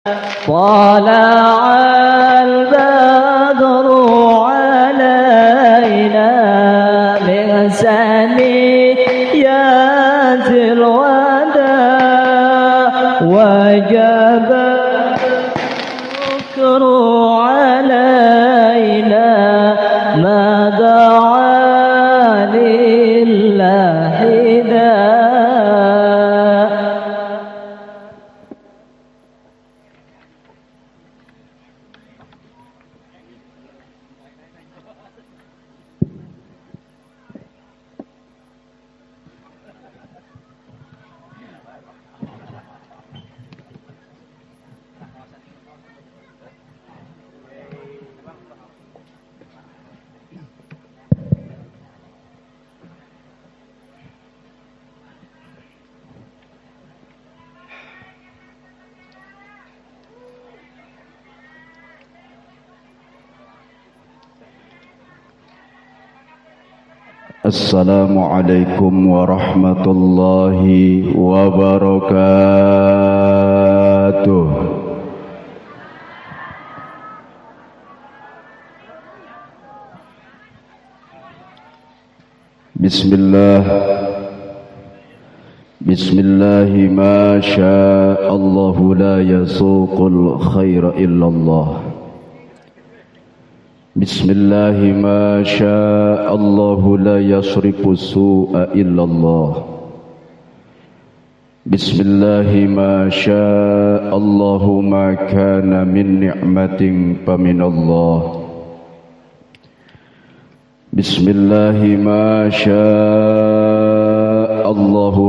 طلع البدر علينا من ثنيات الوداع وجب الشكر علينا ما دعا لله داع. Assalamualaikum warahmatullahi wabarakatuh. Bismillah. Bismillahi ma sya'allahu la yasuqul khaira illallah. Bismillahi ma sya'allahu la yasrifu su'a illallah. Bismillahi ma sya'allahu ma kana min ni'matin faminallah. Bismillahi ma sya'allahu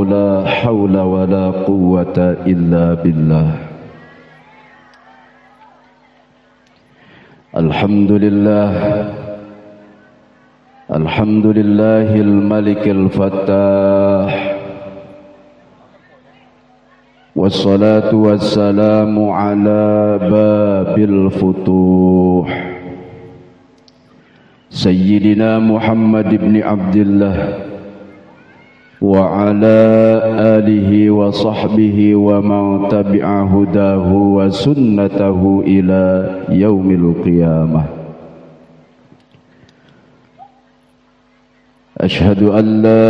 la hawla wa la quwwata illa billah. Alhamdulillah, alhamdulillahil malikil fattah, wassalatu wassalamu ala babil futuh, Sayyidina Muhammad ibn Abdullah wa ala alihi wa sahbihi wa man tabi'a hudahu wa sunnatahu ila yaumil qiyamah. Ashhadu an la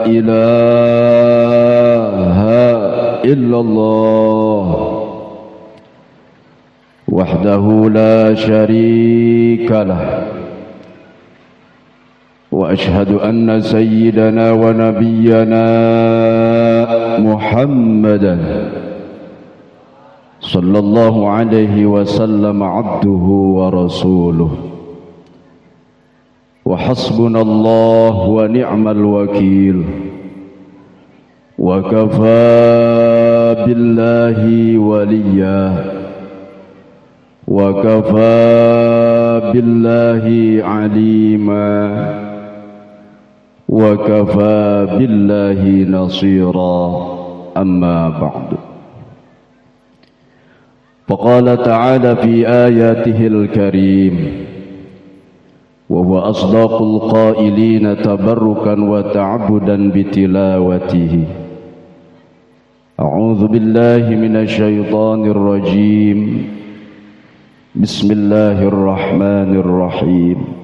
ilaha illallah wahdahu la syarika lah. وأشهد أن سيدنا ونبينا محمدا صلى الله عليه وسلم عبده ورسوله وحسبنا الله ونعم الوكيل وكفى بالله وليا وكفى بالله عليما وكفى بالله نصيرا. أما بعد، فقال تعالى في آياته الكريم وهو أصدق القائلين تبركا وتعبدا بتلاوته: أعوذ بالله من الشيطان الرجيم، بسم الله الرحمن الرحيم.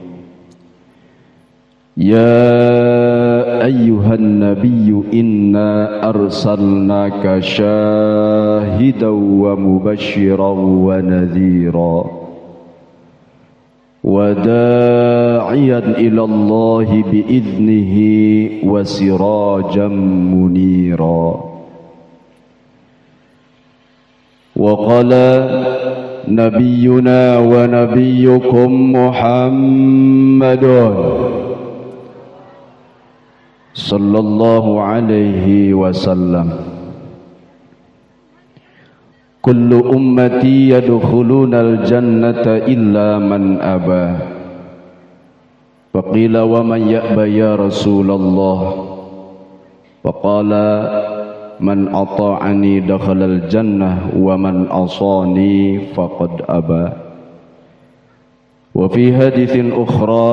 يا أيها النبي إنا أرسلناك شاهدا ومبشرا ونذيرا وداعيا إلى الله بإذنه وسراجا منيرا. وقال نبينا ونبيكم محمد صلى الله عليه وسلم: كل أمتي يدخلون الجنة إلا من أبى. فقيل ومن يأبى يا رسول الله؟ فقال: من أطاعني دخل الجنة ومن عصاني فقد أبى. وفي حديث أخرى: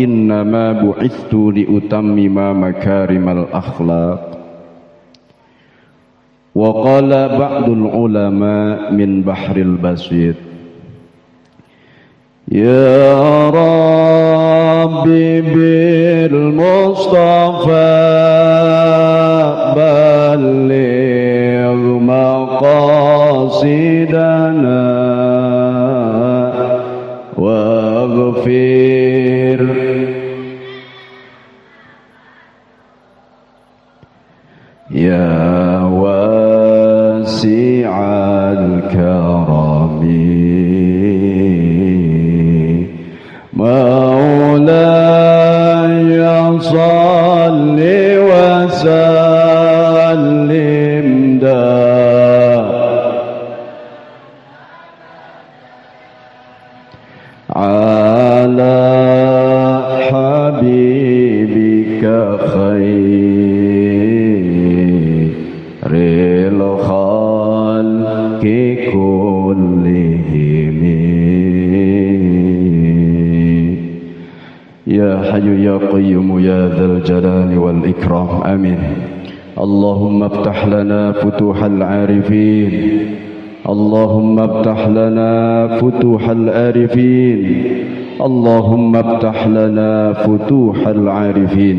إنما بعثت لأتمم مكارم الأخلاق. Wa qala ba'dul ulama min bahril basit, ya Rabbi bil Mustafa balligh maqasidana waghfir ya wasi'al karami maulaya salli wa sallim ala habibika khairil khalqi kullihim. Ya hayyu ya qayyum ya dzal jalali wal ikram. Amin. Allahumma iftah lana futuhal arifin. Allahumma iftah lana futuhal arifin. Allahumma iftah lana futuhal arifin.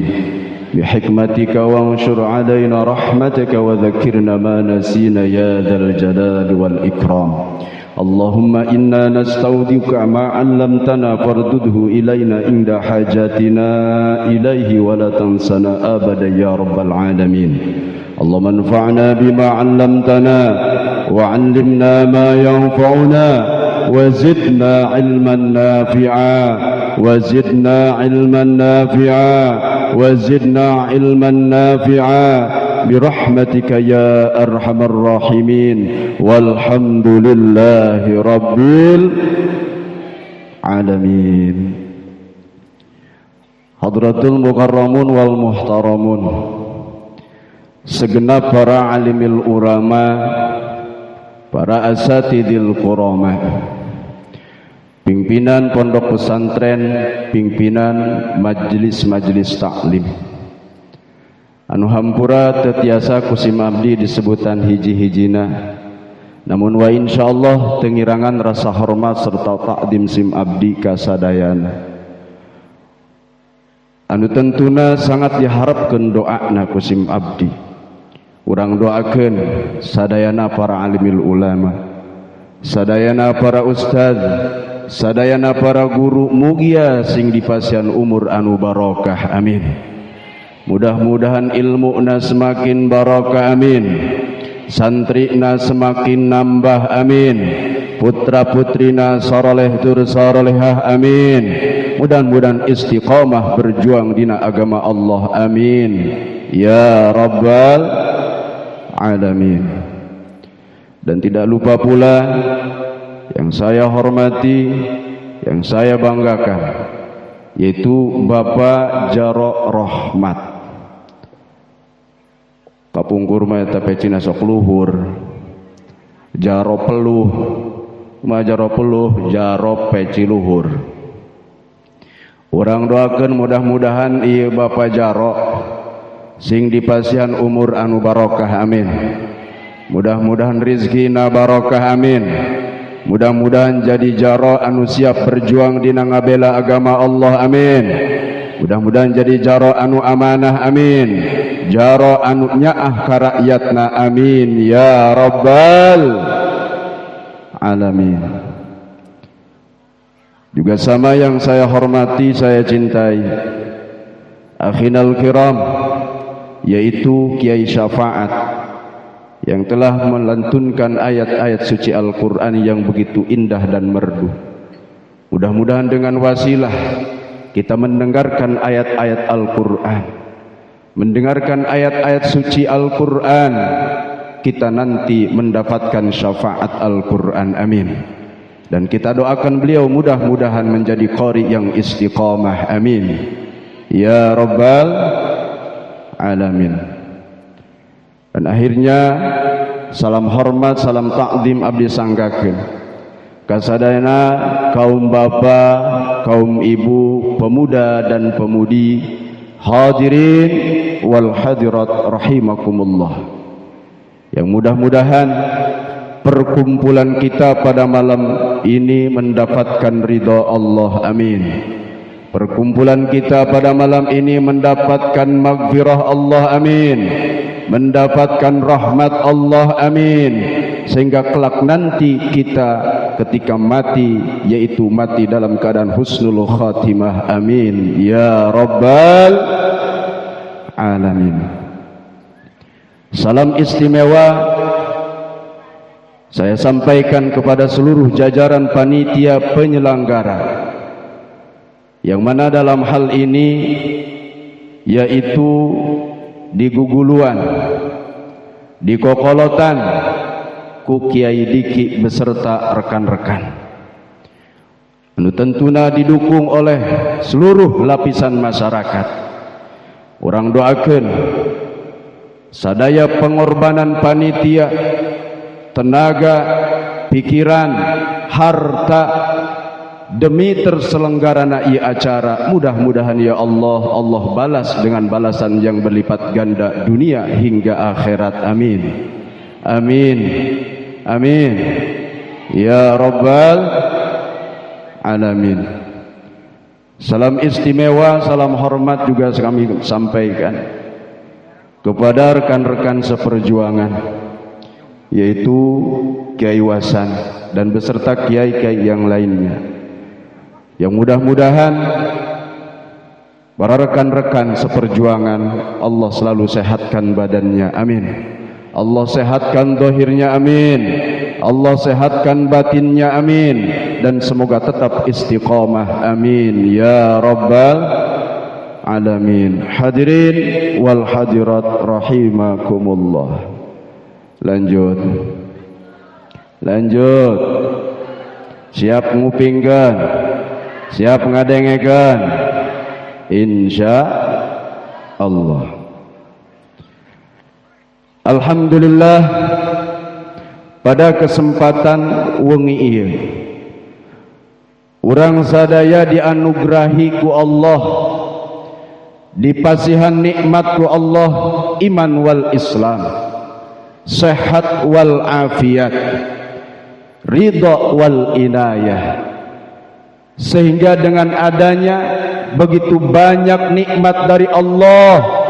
Bihikmatika wanshur alaina rahmataka wa dhakkirna ma nasina ya dzal jalali wal ikram. Allahumma inna nastaudiuka ma 'allamtana fardudhu ilaina inda hajatina ilaihi wa la tansana abada ya rabbal alamin. Allahumma anfa'na bima 'allamtana wa 'allimna ma yanfa'una wa zidna 'ilman nafi'a wa zidna 'ilman nafi'a wa zidna 'ilman nafi'a birahmatika ya arhamar rahimin. Walhamdulillahi rabbil alamin. Hadratul mukarramun wal muhtaramun, segenap para alimil ulama, para asatidil kurama, pimpinan pondok pesantren, pimpinan majelis-majelis taklim, anu hampura tetiasa kusim abdi disebutan hiji-hijina, namun wa insyaallah tengirangan rasa hormat serta takdim sim abdi kasadayana, anu tentuna sangat diharapkan doana kusim abdi. Urang doakeun sadayana para alimil ulama, sadayana para ustaz, sadayana para guru, mugia sing dipasihan umur anu barokah, amin. Mudah-mudahan ilmu na semakin barokah, amin. Santri na semakin nambah, amin. Putra putrina saroleh tur sarolehah, amin. Mudah-mudahan istiqomah berjuang dina agama Allah, amin ya rabbal alamin. Dan tidak lupa pula yang saya hormati, yang saya banggakan, yaitu Bapak Jarok Rohmat. Kapungkur mah eta pecina sok luhur, jaro peluh, mah jaro peluh, jaro peci luhur. Urang doakeun mudah-mudahan ieu Bapak Jarok sing dipasihan umur anu barokah, amin. Mudah-mudahan rizkina barokah, amin. Mudah-mudahan jadi jaro anu siap berjuang dina ngabela agama Allah, amin. Mudah-mudahan jadi jaro anu amanah, amin. Jaro anu nyaah ka rakyatna, amin ya rabbal alamin. Juga sama yang saya hormati, saya cintai, akhinal kiram, yaitu Kiai Syafaat yang telah melantunkan ayat-ayat suci Al-Quran yang begitu indah dan merdu. Mudah-mudahan dengan wasilah kita mendengarkan ayat-ayat Al-Quran, mendengarkan ayat-ayat suci Al-Quran, kita nanti mendapatkan syafaat Al-Quran, amin. Dan kita doakan beliau mudah-mudahan menjadi qari yang istiqamah, amin ya rabbal alamin. Dan akhirnya salam hormat, salam takdim abdi sanggakeun kasadayana kaum bapa, kaum ibu, pemuda dan pemudi, hadirin wal hadirat rahimakumullah. Yang mudah-mudahan perkumpulan kita pada malam ini mendapatkan ridha Allah, amin. Perkumpulan kita pada malam ini mendapatkan maghfirah Allah, amin. Mendapatkan rahmat Allah, amin. Sehingga kelak nanti kita ketika mati, yaitu mati dalam keadaan husnul khatimah, amin ya rabbal alamin. Salam istimewa saya sampaikan kepada seluruh jajaran panitia penyelenggara, yang mana dalam hal ini yaitu di Guguluan, di Kokolotan, ku Kiai Diki beserta rekan-rekan, anu tentuna didukung oleh seluruh lapisan masyarakat. Urang doakan sadaya pengorbanan panitia, tenaga, pikiran, harta demi terselenggarana ieu acara, mudah-mudahan ya Allah, Allah balas dengan balasan yang berlipat ganda dunia hingga akhirat, amin, amin, amin ya rabbal alamin. Salam istimewa, salam hormat juga kami sampaikan kepada rekan-rekan seperjuangan, yaitu Kiai Wasan dan beserta kiai-kiai yang lainnya, yang mudah-mudahan para rekan-rekan seperjuangan Allah selalu sehatkan badannya, amin. Allah sehatkan dohirnya, amin. Allah sehatkan batinnya, amin. Dan semoga tetap istiqamah, amin ya rabbal alamin. Hadirin wal hadirat rahimakumullah. Lanjut, lanjut. Siap ngupingkeun, siap ngadengekeun, insya Allah. Alhamdulillah, pada kesempatan wengi ieu urang sadaya dianugerahi ku Allah, dipasihan nikmat ku Allah, iman wal Islam, sehat wal afiat, ridha wal inayah, sehingga dengan adanya begitu banyak nikmat dari Allah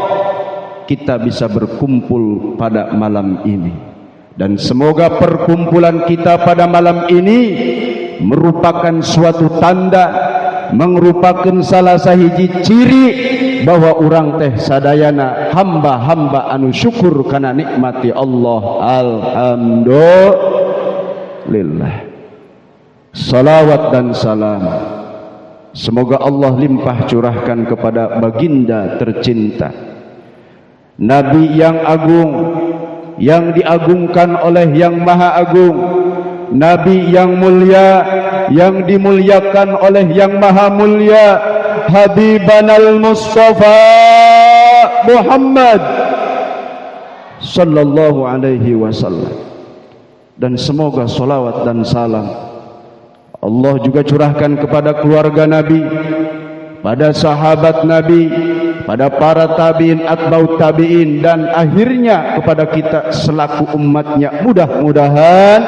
kita bisa berkumpul pada malam ini. Dan semoga perkumpulan kita pada malam ini merupakan suatu tanda, merupakan salah sahiji ciri bahwa urang teh sadayana hamba-hamba anu syukur kana nikmati Allah. Alhamdulillah. Salawat dan salam semoga Allah limpah curahkan kepada baginda tercinta Nabi yang agung, yang diagungkan oleh Yang Maha Agung, Nabi yang mulia, yang dimuliakan oleh Yang Maha Mulia, Habibanal Mustafa Muhammad sallallahu alaihi wasallam. Dan semoga salawat dan salam Allah juga curahkan kepada keluarga Nabi, pada sahabat Nabi, pada para tabiin, atba'ut tabiin, dan akhirnya kepada kita selaku umatnya. Mudah-mudahan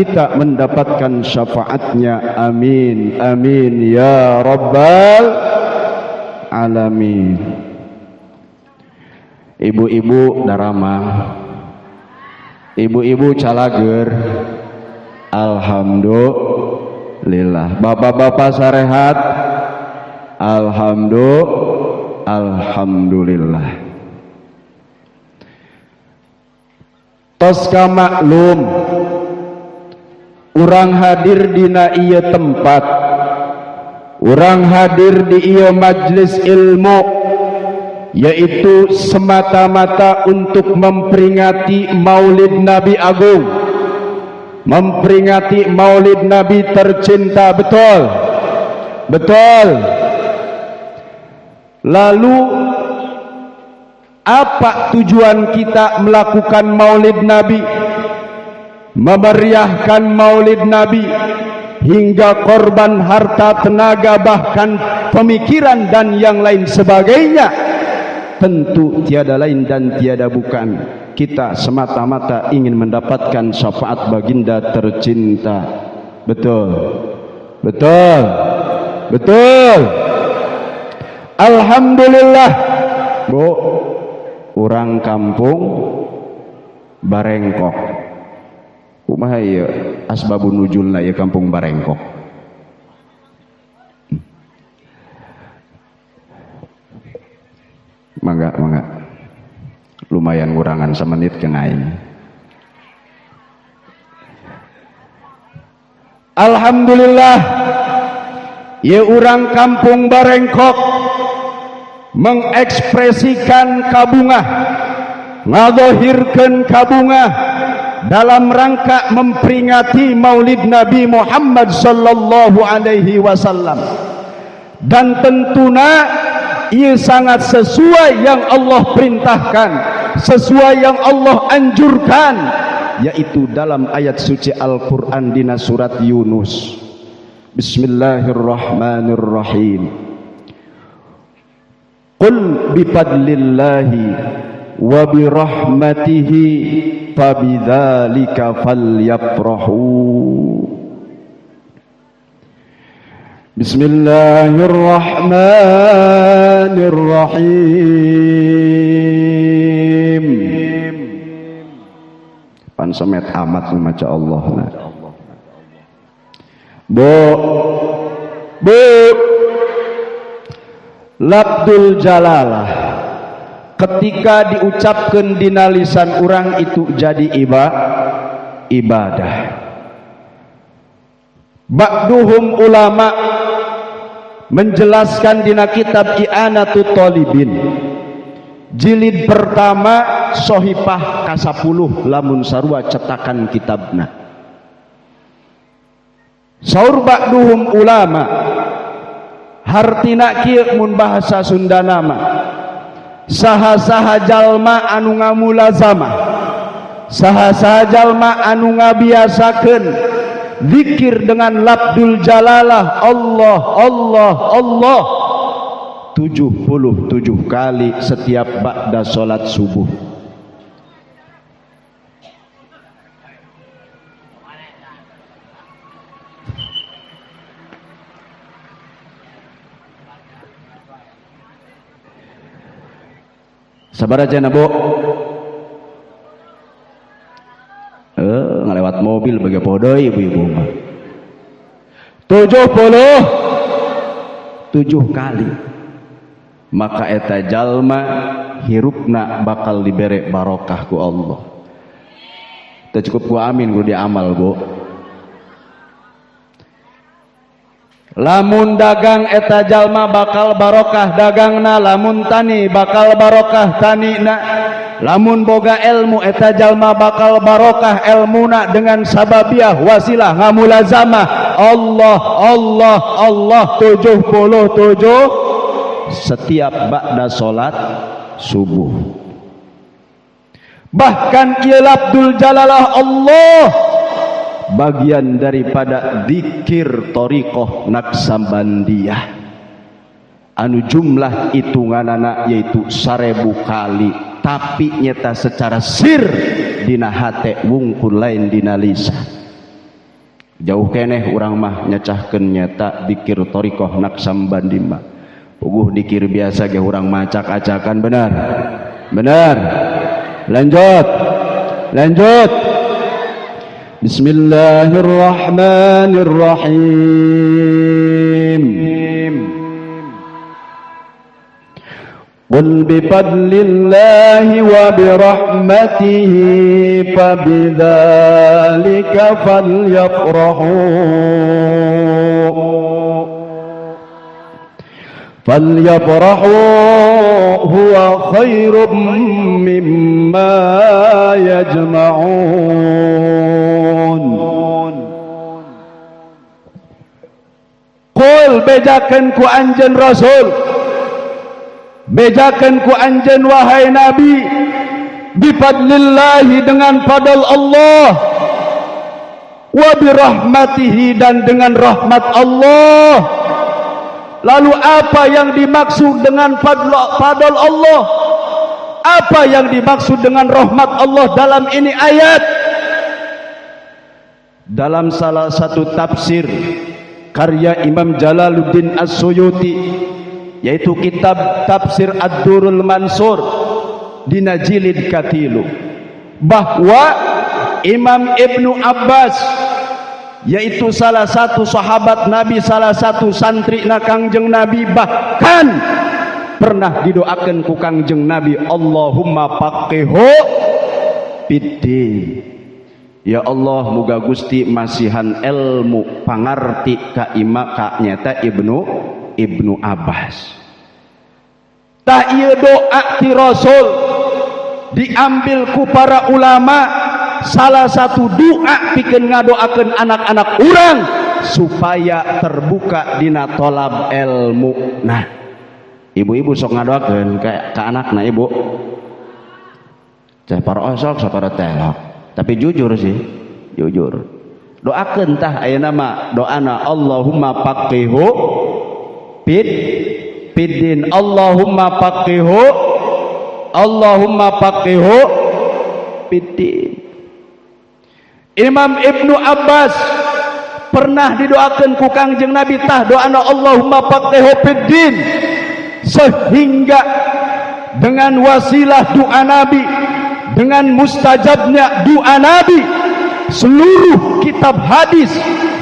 kita mendapatkan syafaatnya, amin, amin ya rabbal alamin. Ibu-ibu daramang, ibu-ibu calageur, alhamdulillah. Bapak-bapak sarehat, alhamdulillah, alhamdulillah. Tos maklum urang hadir dina ieu tempat, urang hadir di ieu majlis ilmu, yaitu semata-mata untuk memperingati Maulid Nabi Agung, memperingati Maulid Nabi tercinta. Betul, betul. Lalu apa tujuan kita melakukan Maulid Nabi, memeriahkan Maulid Nabi hingga korban harta, tenaga, bahkan pemikiran dan yang lain sebagainya? Tentu tiada lain dan tiada bukan Kita semata-mata ingin mendapatkan syafaat baginda tercinta. Betul, betul, betul. Alhamdulillah, Bu, orang kampung Barengkok. Kumaha ieu asbabun nuzulna ieu kampung Barengkok? Mangga, mangga. Lumayan ngurangan semenit ke aing. Alhamdulillah, ieu urang kampung Barengkok mengekspresikan kabungah, ngadohirkeun kabungah dalam rangka memperingati Maulid Nabi Muhammad sallallahu alaihi wasallam. Dan tentuna ia sangat sesuai yang Allah perintahkan, sesuai yang Allah anjurkan, yaitu dalam ayat suci Al-Quran dina surat Yunus. Bismillahirrahmanirrahim. Qul bifadlillahi wa birahmatihi fabidzalika falyafrahu. Bismillahirrahmanirrahim. Pan semet amat maca Allah na. Bu, bu, Labdul Jalalah ketika diucapkan dina lisan orang itu jadi ibadah. Ba'duhum ulama menjelaskan dina kitab I'anatut Talibin jilid pertama sohipah ka-10 lamun sarua cetakan kitabna. Saur ba'duhum ulama hartina kieu mun bahasa Sunda nama saha-saha jalma anu ngamulazamah, saha-saha jalma anu ngabiasakeun zikir dengan labdul jalalah Allah Allah Allah 77 kali setiap ba'da salat subuh. Sabar aja na, Bu. Ngelewat mobil bagi podo ibu-ibu mah. 77 kali. Maka eta jalma hirupna bakal dibere barokah ku Allah. Teu cukup ku amin kudu diamal, Bu. Lamun dagang eta jalma bakal barokah dagangna, lamun tani bakal barokah tanina, lamun boga ilmu eta jalma bakal barokah elmuna dengan sababiah wasilah ngamulazamah Allah Allah Allah 77 setiap ba'da salat subuh. Bahkan ieu labdul jalalah Allah bagian daripada dzikir thariqah Naqsabandiyah anu jumlah hitunganana yaitu 1000 kali, tapi nyata secara sir dina hate wungkul lain dina lisan. Jauh keneh urang mah nyacahkeun nyata dzikir thariqah Naqsabandiyah. Puguh dikir biasa ge urang macak-acakan, benar benar. Lanjut, lanjut. Bismillahirrahmanirrahim. Qul bifadlillahi wa birahmatihi fabidzalika falyafrahu falyafrahu huwa khairum mimma yajma'un. Qul bejakeun ku anjeun Rasul, bejakeun ku anjeun wahai Nabi, bifadlillahi dengan fadl Allah, wa birahmatihi dan dengan rahmat Allah. Lalu apa yang dimaksud dengan fadl Allah? Apa yang dimaksud dengan rahmat Allah dalam ini ayat? Dalam salah satu tafsir karya Imam Jalaluddin As-Suyuti, yaitu kitab Tafsir Ad-Durrul Mansur dina jilid katilu, bahwa Imam Ibnu Abbas, yaitu salah satu sahabat Nabi, salah satu santri na Kangjeng Nabi, bahkan pernah didoakan ku Kangjeng Nabi, "Allahumma faqqihhu fiddin." Ya Allah, muga Gusti masihan ilmu pangarti ka ima ka nyata Ibnu Ibnu Abbas. Tah, ieu doa ti Rasul diambil ku para ulama salah satu doa pikeun ngadoakeun anak-anak urang supaya terbuka dina tolab ilmu. Nah, ibu-ibu sok ngadoakeun ka anakna, ibu? Saparo osok, saparo telok, tapi jujur sih, jujur doakeun. Tah, ayeuna mah doana "Allahumma faqqihhu fid fiddin", "Allahumma faqqihhu", "Allahumma faqqihhu fiddin". Imam Ibnu Abbas pernah didoakan ku Kangjeng Nabi. Tah, doana "Allahumma faqqihhu fiddin", sehingga dengan wasilah doa Nabi, dengan mustajabnya doa Nabi, seluruh kitab hadis,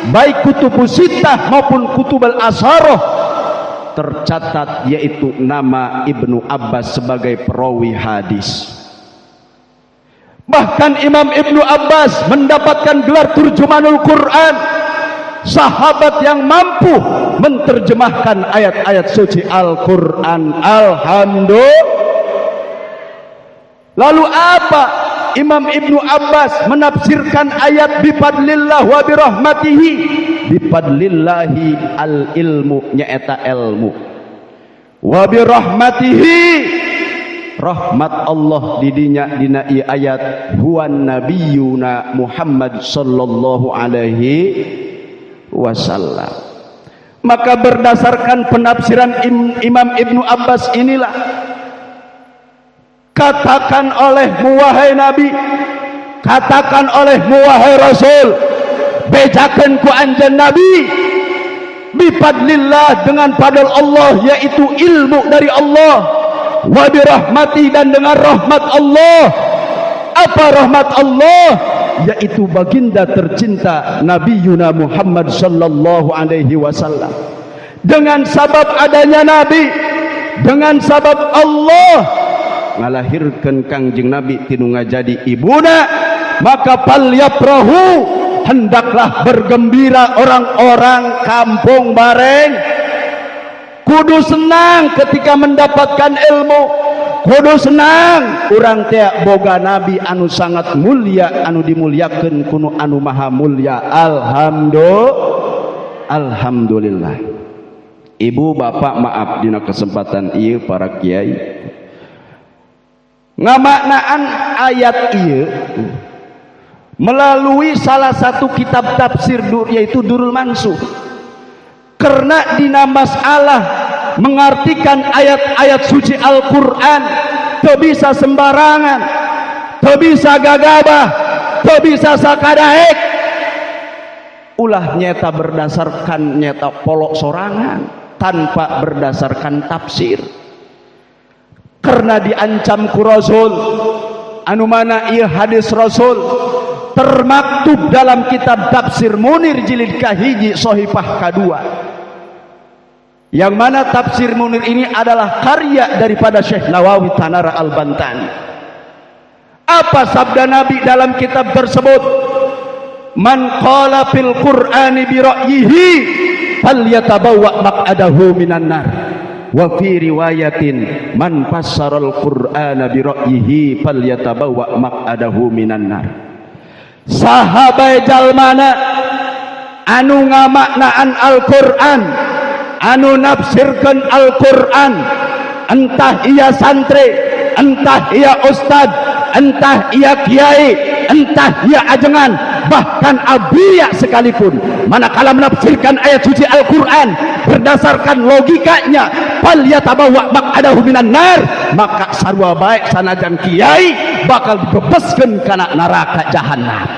baik kutubus sittah maupun kutubal asyarah, tercatat yaitu nama Ibnu Abbas sebagai perawi hadis. Bahkan Imam Ibnu Abbas mendapatkan gelar turjumanul Quran, sahabat yang mampu menerjemahkan ayat-ayat suci Al-Quran. Alhamdulillah. Lalu apa Imam Ibnu Abbas menafsirkan ayat "bifadlillah wa birahmatihi"? Bifadlillahi al ilmu, nyaeta ilmu, wa birahmatihi, rahmat Allah didinya dina ieu ayat, huwan nabiyuna Muhammad sallallahu alaihi wasallam. Maka berdasarkan penafsiran Imam Ibnu Abbas inilah, katakan olehmu wahai Nabi, katakan olehmu wahai Rasul, bejakeun ku anjeun Nabi, bifadlillah, dengan fadl Allah, yaitu ilmu dari Allah, wa birahmati, dan dengan rahmat Allah. Apa rahmat Allah? Yaitu baginda tercinta Nabi Yuna Muhammad sallallahu alaihi wasallam. Dengan sabab adanya Nabi, dengan sabab Allah ngalahirkan Kangjeng Nabi tinu ngajadi ibuna, maka falyafrahu, hendaklah bergembira orang-orang kampung Bareng. Kudu senang ketika mendapatkan ilmu, kudu senang urang teh boga nabi anu sangat mulia, anu dimuliakan ku Nu anu maha mulia. Alhamdulillah, alhamdulillah. Ibu bapak, maaf, dina kesempatan ieu para kiai ngamaknaan ayat ieu melalui salah satu kitab tafsir, yaitu Durrul Mansur, karena dina masalah mengartikan ayat-ayat suci Al-Quran teu bisa sembarangan, teu bisa gagabah, teu bisa sakadaek. Ulah nyeta berdasarkan nyeta polok sorangan tanpa berdasarkan tafsir, karena diancam ku Rasul, anu mana ieu hadis Rasul termaktub dalam kitab Tafsir Munir jilid kahiji sohifah kedua, yang mana Tafsir Munir ini adalah karya daripada Syekh Nawawi Tanara Al-Bantani. Apa sabda Nabi dalam kitab tersebut? "Man qala fil Qur'ani bi ra'yihi falyatabawwa maq'adahu minan nar." Wa fi riwayatin, "Man fassaral Qur'ana bi ra'yihi falyatabawwa maq'adahu minan nar." Saha bae jalmana anu ngamaknaan Al-Qur'an, anu nafsirkeun Al-Qur'an, entah ia santri, entah ia ustad, entah ia kiai, entah ia ajengan, bahkan abiya sekalipun, manakala menafsirkan ayat suci Al-Quran berdasarkan logikanya, fal yatabawa maq'adahu minan nar, maka sarua baik sanajan kiai bakal dibebaskeun kana neraka jahanam.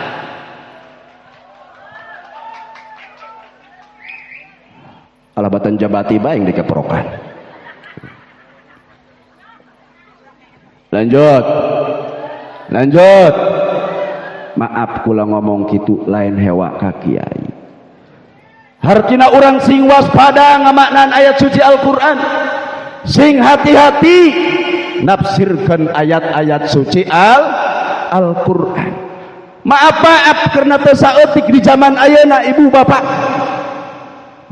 Alabatan jabati bae dikeprokan. Lanjut. Lanjut. Maaf kula ngomong kitu lain hewa ka kiai. Hartina urang sing waspada ngamaknaan ayat suci Al-Qur'an. Sing hati-hati nafsirkan ayat-ayat suci Al-Qur'an. Maaf maaf karena teu saeutik di zaman ayeuna ibu bapak.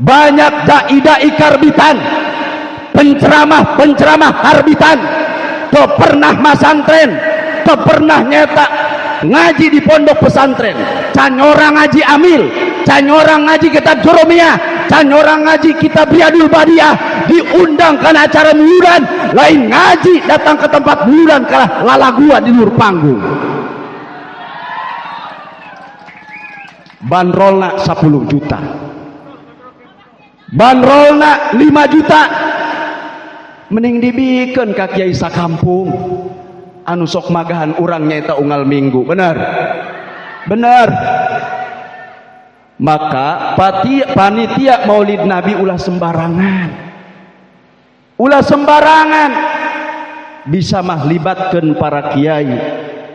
Banyak dai-dai karbitan, penceramah-penceramah karbitan, teu pernah masantren, teu pernah nyetak ngaji di pondok pesantren, can orang ngaji amil, can orang ngaji kitab Jurumiyah, can orang ngaji kitab Riyadul Badiah, diundang karena acara muludan, lain ngaji datang ke tempat muludan kalah lalaguan di luar panggung. Bandrolna 10 juta, bandrolna 5 juta, mending dibikeun ka kiai sakampung anu sok magahan urang nyaeta unggal minggu. Bener bener. Maka panitia Maulid Nabi ulah sembarangan, ulah sembarangan, bisa mah libatkeun para kiai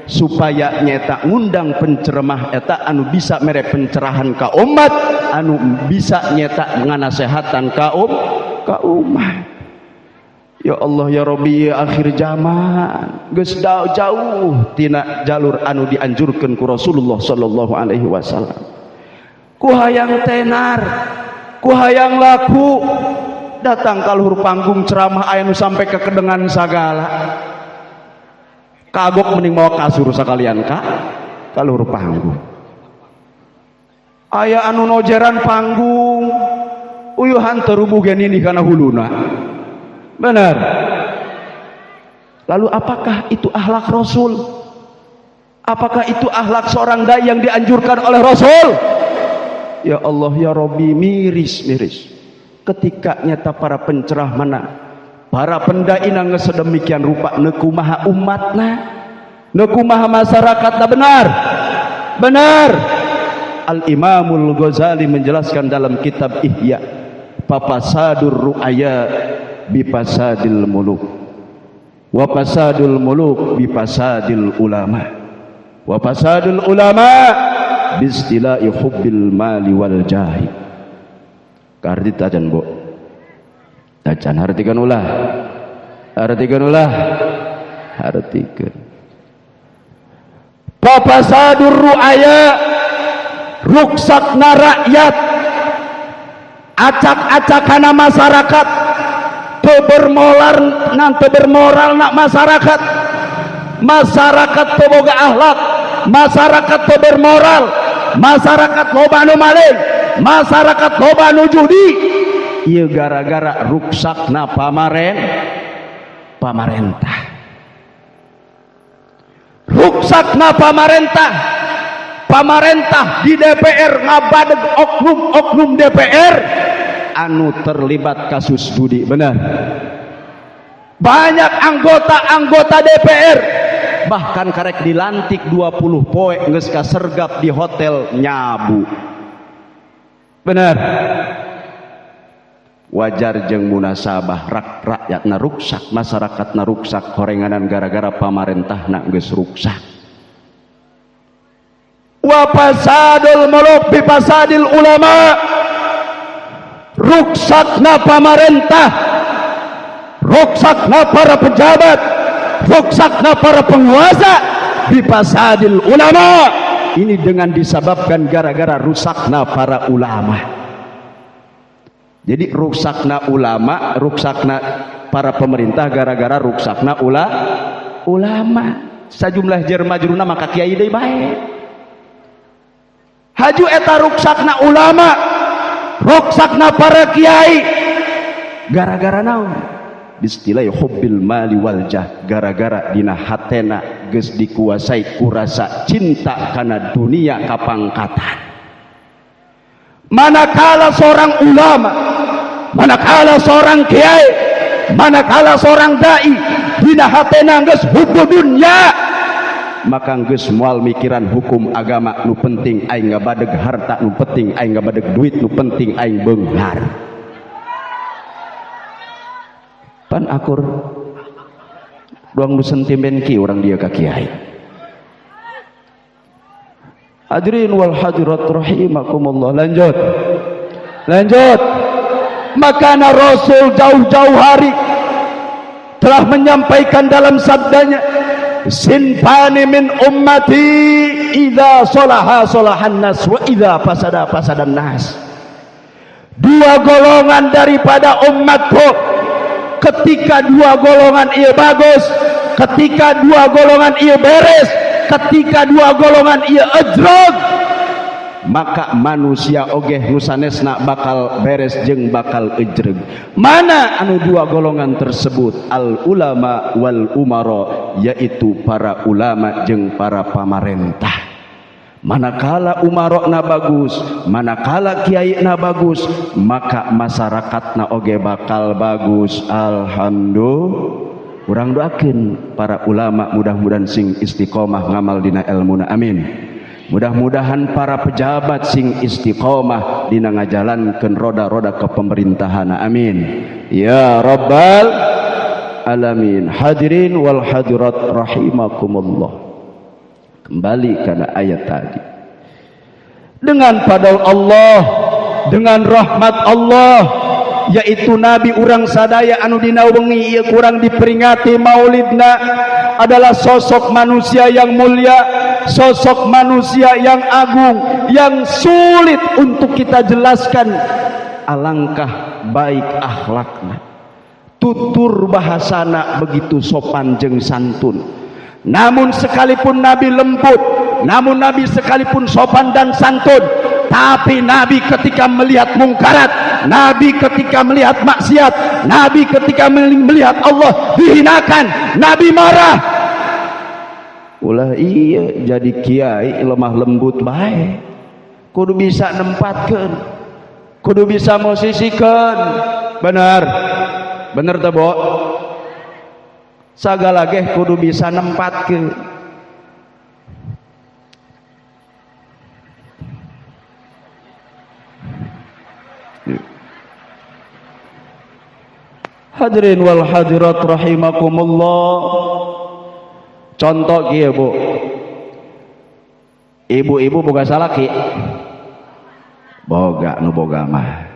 supaya nyeta ngundang penceramah eta anu bisa mere pencerahan ka umat, anu bisa nyeta nganasehatan ka umat. Ya Allah ya Rabbi, ya akhir zaman geus jauh tina jalur anu dianjurkeun ku Rasulullah sallallahu alaihi wasallam. Ku hayang tenar, ku hayang laku, datang ka luhur panggung ceramah aya nu sampai ke kedengan sagala. Kagok mending mawa kasur sakalian ka ka luhur panggung. Aya anu nojeran panggung, uyuhan terubuh gen ini kana huluna. Benar. Lalu apakah itu akhlak Rasul? Apakah itu akhlak seorang dai yang dianjurkan oleh Rasul? Ya Allah ya Rabbi, miris-miris ketika nyata para pencerah mana, para pendai nang sedemikian rupa nekumaha umatna, nekumaha masyarakatna. Benar benar. Al-Imamul Ghazali menjelaskan dalam kitab Ihya, papasadur ru'aya bipasadil muluk, wa pasadul muluk bipasadil ulama, wa pasadul ulama bistila'i hubbil mali wal jahi. Kardi tajan bu, tajan hartikan ulah, hartikan ulah, hartikan. Papasadur ru'aya, ruksakna rakyat, acak-acakana masyarakat, bermoral nanti bermoral nak masyarakat, masyarakat boga akhlak, masyarakat bermoral, masyarakat loba nu maling, masyarakat loba nu judi. Ieu gara-gara ruksakna pamarentah, ruksakna pamarentah. Pamarentah di DPR ngabadeg oknum-oknum DPR anu terlibat kasus judi. Benar. Banyak anggota-anggota DPR bahkan karek dilantik 20 poe geus kasergap di hotel nyabu. Benar. Wajar jeung munasabah rakyatna ruksak, masyarakatna ruksak, horenganan gara-gara pamarentahna geus ruksak. Wa fasadul muluk bi fasadil ulama, ruksakna pamarentah, ruksakna para pejabat, ruksakna para penguasa bifasadil ulama. Ini dengan disebabkan gara-gara rusakna para ulama. Jadi ruksakna ulama, ruksakna para pemerintah gara-gara ruksakna ulama. Sajumlah jerma-jeruna maka kiai deui bae. Haju eta ruksakna ulama, ruksakna para kiai gara-gara naon? Bistilai hubbil mali wal jah, gara-gara dina hatena geus dikuasai ku rasa cinta kana dunia kapangkatan. Manakala seorang ulama, manakala seorang kiai, manakala seorang dai dina hatena geus hubbu dunya, maka geus moal mikiran hukum agama. Nu penting aing ngabadeg harta, nu penting aing ngabadeg duit, nu penting aing beunghar. Pan akur doang nu sentimen ki urang dia ka kiai. Hadirin wal hadirat rahimakumullah. Lanjut, lanjut. Makana Rasul jauh-jauh hari telah menyampaikan dalam sabdanya, sinfani min ummati idza solaha solahan nas wa idza fasada fasadan nas. Dua golongan daripada umatku, ketika dua golongan ia bagus, ketika dua golongan ia beres, ketika dua golongan ia ejrog, maka manusia ogeh nu sanesna bakal beres jeung bakal ejreg. Mana anu dua golongan tersebut? Al ulama wal umara, yaitu para ulama jeung para pamarentah. Manakala umarokna bagus, manakala kiaina bagus, maka masyarakatna oge bakal bagus. Alhamdulillah. Urang doakeun para ulama mudah-mudahan sing istiqomah ngamal dina elmuna, amin. Mudah-mudahan para pejabat sing istiqomah dina ngajalankeun roda-roda kepemerintahan, amin ya rabbal alamin. Hadirin wal hadirat rahimakumullah. Kembali karena ayat tadi, dengan fadl Allah, dengan rahmat Allah, yaitu Nabi urang sadaya anu dina wengi ieu kurang diperingati maulidna, adalah sosok manusia yang mulia, sosok manusia yang agung, yang sulit untuk kita jelaskan. Alangkah baik akhlakna, tutur bahasana begitu sopan jeung santun. Namun sekalipun Nabi lembut, namun Nabi sekalipun sopan dan santun, tapi Nabi ketika melihat mungkarat, Nabi ketika melihat maksiat, Nabi ketika melihat Allah dihinakan, Nabi marah. Ulah iya jadi kiai lemah lembut bae, kudu bisa nempatkan, kudu bisa mosisikan. Benar, bener teh bo? Sagala ge kudu bisa nempatkeun. Hadirin wal hadirat rahimakumullah. Contoh kieu Bu, ibu-ibu boga salaki, boga nu boga mah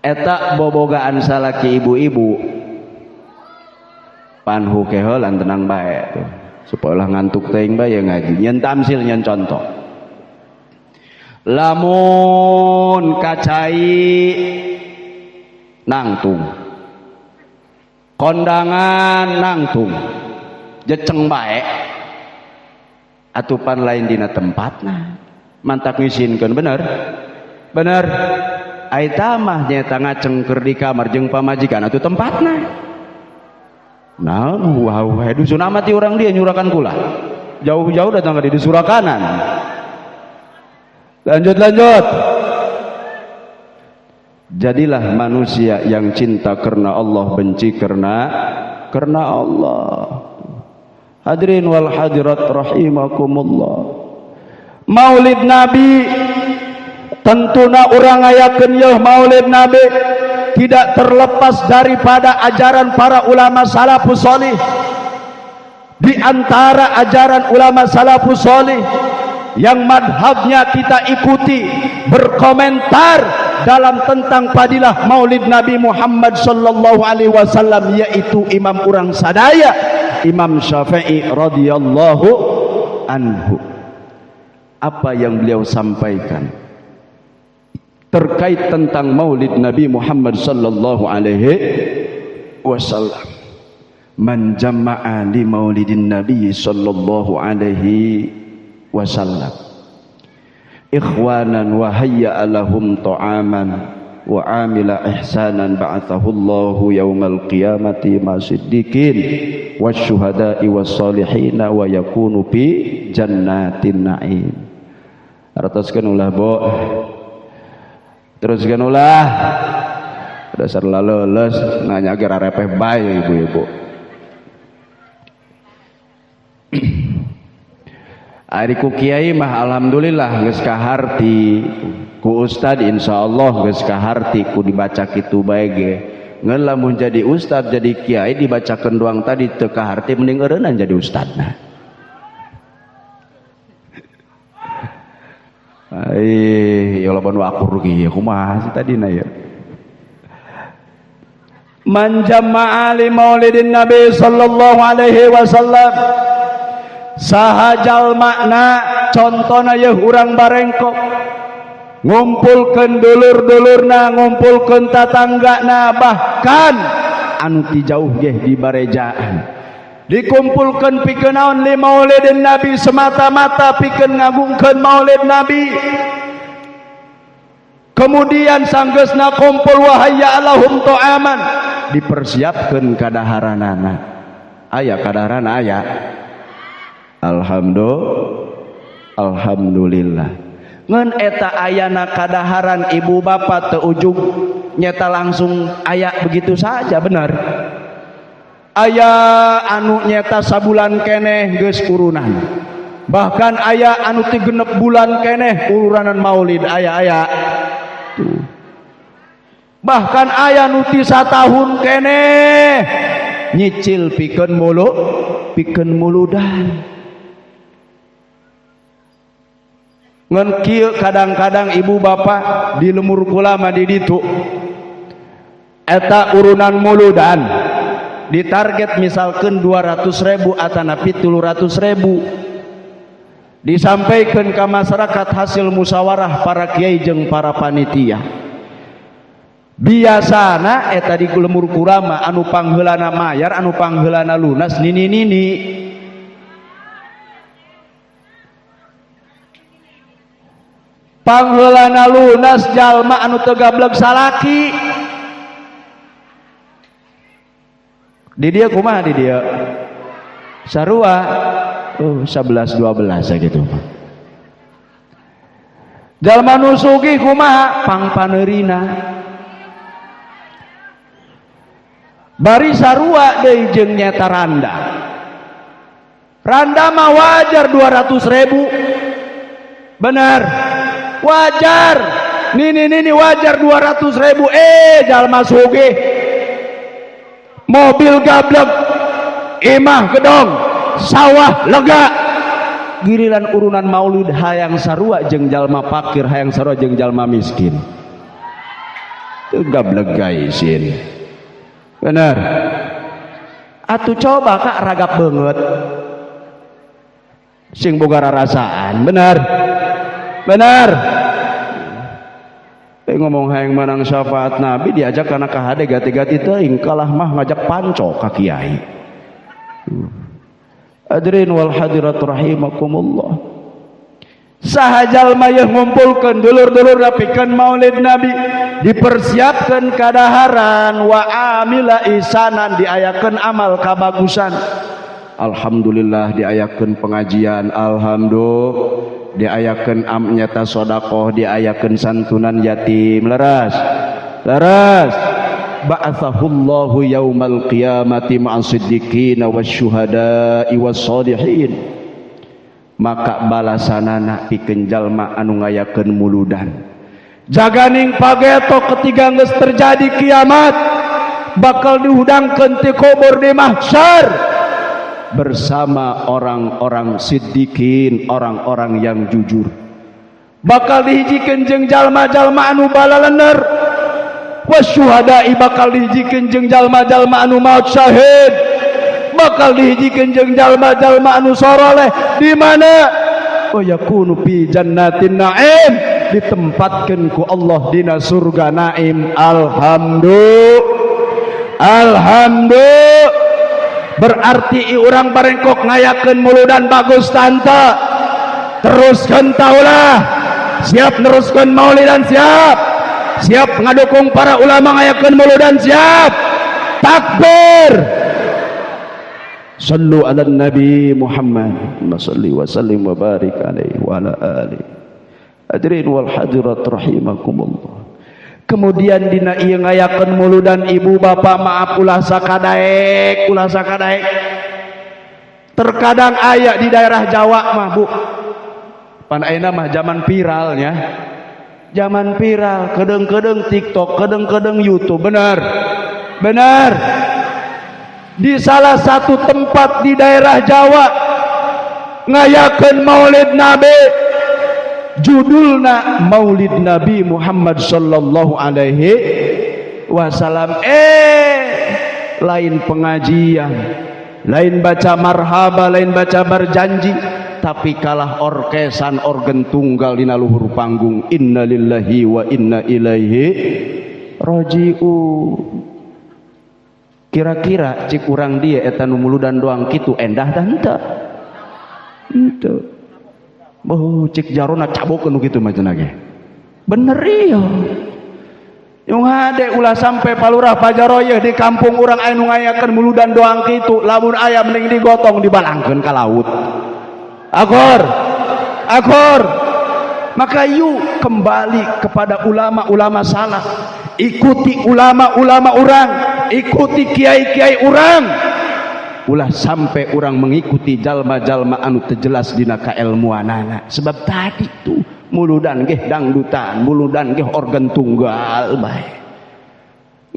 eta bobogaan salaki ibu-ibu panhu kehelan tenang bae tuh supaya ulah ngantuk teuing bae ngaji. Nyen tamsil, nyen contoh, lamun kacai nangtung, kondangan nangtung, jeceng bae, atupan lain dina tempatna, mantak ngisinkeun. Bener, bener. Ai mah nyeta ngaceng keur di kamar jeung pamajikan atuh tempatna. Nah, wow, dusun amat orang dia nyurakan kula. Jauh-jauh datang ke di surakanan. Lanjut, lanjut. Jadilah manusia yang cinta karena Allah, benci karena Allah. Hadirin wal hadirat rahimakumullah. Maulid Nabi tentuna urang ngayakeun yeuh Maulid Nabi tidak terlepas daripada ajaran para ulama salafus solih. Di antara ajaran ulama salafus solih yang madhabnya kita ikuti berkomentar dalam tentang fadilah Maulid Nabi Muhammad sallallahu alaihi wasallam, yaitu imam urang sadaya, Imam Syafi'i radhiyallahu anhu. Apa yang beliau sampaikan terkait tentang Maulid Nabi Muhammad sallallahu alaihi wasallam? Man jama'a li maulidin Nabi sallallahu alaihi wasallam ikhwanan wa hayya lahum ta'aman Wa amila ihsanan ba'athahu Allahu yaumal qiyamati ma siddiqin wasyuhada'i wassalihin wa yakunu fi jannatin na'im. Artoskeun ulah bo, teruskeun ulah, dasar laleles nanya ge rarepeh bae ibu-ibu. Ari ku kiai mah alhamdulillah geus kaharti, ku ustad insyaallah geus kaharti ku dibaca kitu bae ge. Ngan lamun jadi ustad jadi kiai dibacakeun doang tadi teu kaharti mending eureunnan jadi ustadna. Ai ya lamun akur kieu kumaha sih tadina ya. Man jama'a li maulidin nabi sallallahu alaihi wasallam, saha jalmana contona yeuh urang barengkok ngumpulkeun dulur-dulurna, ngumpulkeun tatanggana, bahkan anu ti jauh geh di barejaan dikumpulkeun pikeun naon? Li maulidin nabi, semata-mata pikeun ngagungkeun maulid nabi. Kemudian sanggeusna kumpul wahaya lahum ta'aman, dipersiapkeun kadaharanana. Aya kadaharan aya. Alhamdulillah. Ngan eta ayana kadaharan ibu bapak teu ujug nyeta langsung aya begitu saja, benar. Aya anu nyeta sabulan keneh geus urunan. Bahkan aya anu ti genep bulan keneh ururanan maulid aya-aya. Tuh. Bahkan aya nu ti satahun keneh nyicil pikeun mulu, pikeun muludan. Ngan kieu kadang-kadang ibu bapak di lemur kula mah di ditu eta urunan muludan ditarget misalkan 200.000 atanapi 300.000, disampaikan ke masyarakat hasil musyawarah para kiai jeung para panitia. Biasana eta di lemur kula mah anu pangheulana mayar, anu pangheulana lunas nini-nini. Pangheulana lunas jalma anu teu gablek salaki. Di dieu kumaha di dieu? Sarua 11 12 gitu. Jalma nu sugih kumaha? Pangpaneurina. Bari sarua deui jeung nyeta randa. Randa mah wajar 200.000. Benar. Wajar. Nini nini wajar 200.000. Jalma sugih mobil gablek, imah gedong, sawah lega, giliran urunan maulid hayang sarua jeung jalma fakir, hayang sarua jeung jalma miskin. Teu gablek gaisin. Bener. Atuh coba kak ragap banget sing boga rarasaan. Bener. Bener. Ngomong hayang menang syafaat Nabi diajak karena kahade gati-gati teuing kalah mah ngajak panco ka kiai. Hadirin wal hadirat rahimakumullah. Saha jalma yeuh ngumpulkeun dulur-dulur pikeun maulid Nabi, dipersiapkeun kadaharan, wa amila isanan, diayakeun amal kabagusan. Alhamdulillah diayakeun pengajian, alhamdulillah diayakeun nyata sodakoh, diayakeun santunan yatim. Leres leres. Ba'athahullahu yaumal qiyamati ma'as siddiqina wasyuhada'i wassalihin. Maka balasanana pikeun jalma anu ngayakeun muludan. Jaganing pageto ketiga geus terjadi kiamat, bakal dihudangkeun ti kubur di mahsyar bersama orang-orang siddiqin, orang-orang yang jujur. Bakal dihijikeun jeung jalma-jalma anu balalener, wasyuhada'i, bakal dihijikeun jeung jalma-jalma anu maut syahid, bakal dihijikeun jeung jalma-jalma anu soroleh. Di mana? Wa yakunu fi jannatin na'im, ditempatkeun ku Allah dina surga naim. Alhamdulillah. Alhamdulillah. Berarti urang barengkok ngayakeun muludan bagus tante. Teruskeun taulah. Siap neruskeun maulidan siap. Siap ngadukung para ulama ngayakeun muludan? Siap. Takbir. Sallu ala Nabi Muhammad. Salli wa sallim wa barik alaihi wa ala alihi. Hadirin wal hadirat rahimakumullah. Kemudian dina ieu ngayakeun muludan, ibu bapak, maaf, ulah sakadaek, ulah sakadaek. Terkadang aya di daerah Jawa mah, Bu. Pan ayeuna mah zaman viralnya. Zaman viral, kedeng-kedeng TikTok, kedeng-kedeng YouTube, benar. Benar. Di salah satu tempat di daerah Jawa ngayakeun Maulid Nabi, judulna Maulid Nabi Muhammad sallallahu alaihi wasallam. Lain pengajian, lain baca marhaba, lain baca berjanji, tapi kalah orkesan organ tunggal dina luhur panggung. Innalillahi wa inna ilaihi rajiun. Kira-kira cik urang dia eta nu muludan doang kitu endah tah henteu? Henteu. Oh, cik jarona cabokeun nu kitu mah cenah ge. Bener ieu. Yung hade ulah sampai palurah pajaroyeh di kampung urang aya nu ngayakeun muludan doang kitu, lamun aya mending digotong dibalangkeun ka laut. Agor. Agor. Maka yuk kembali kepada ulama-ulama salaf. Ikuti ulama-ulama urang, ikuti kiai-kiai urang. Ulah sampai orang mengikuti jalma-jalma anu teu jelas dina kailmuanana. Sebab tadi tuh muludan geh dangdutan, muludan geh organ tunggal bae.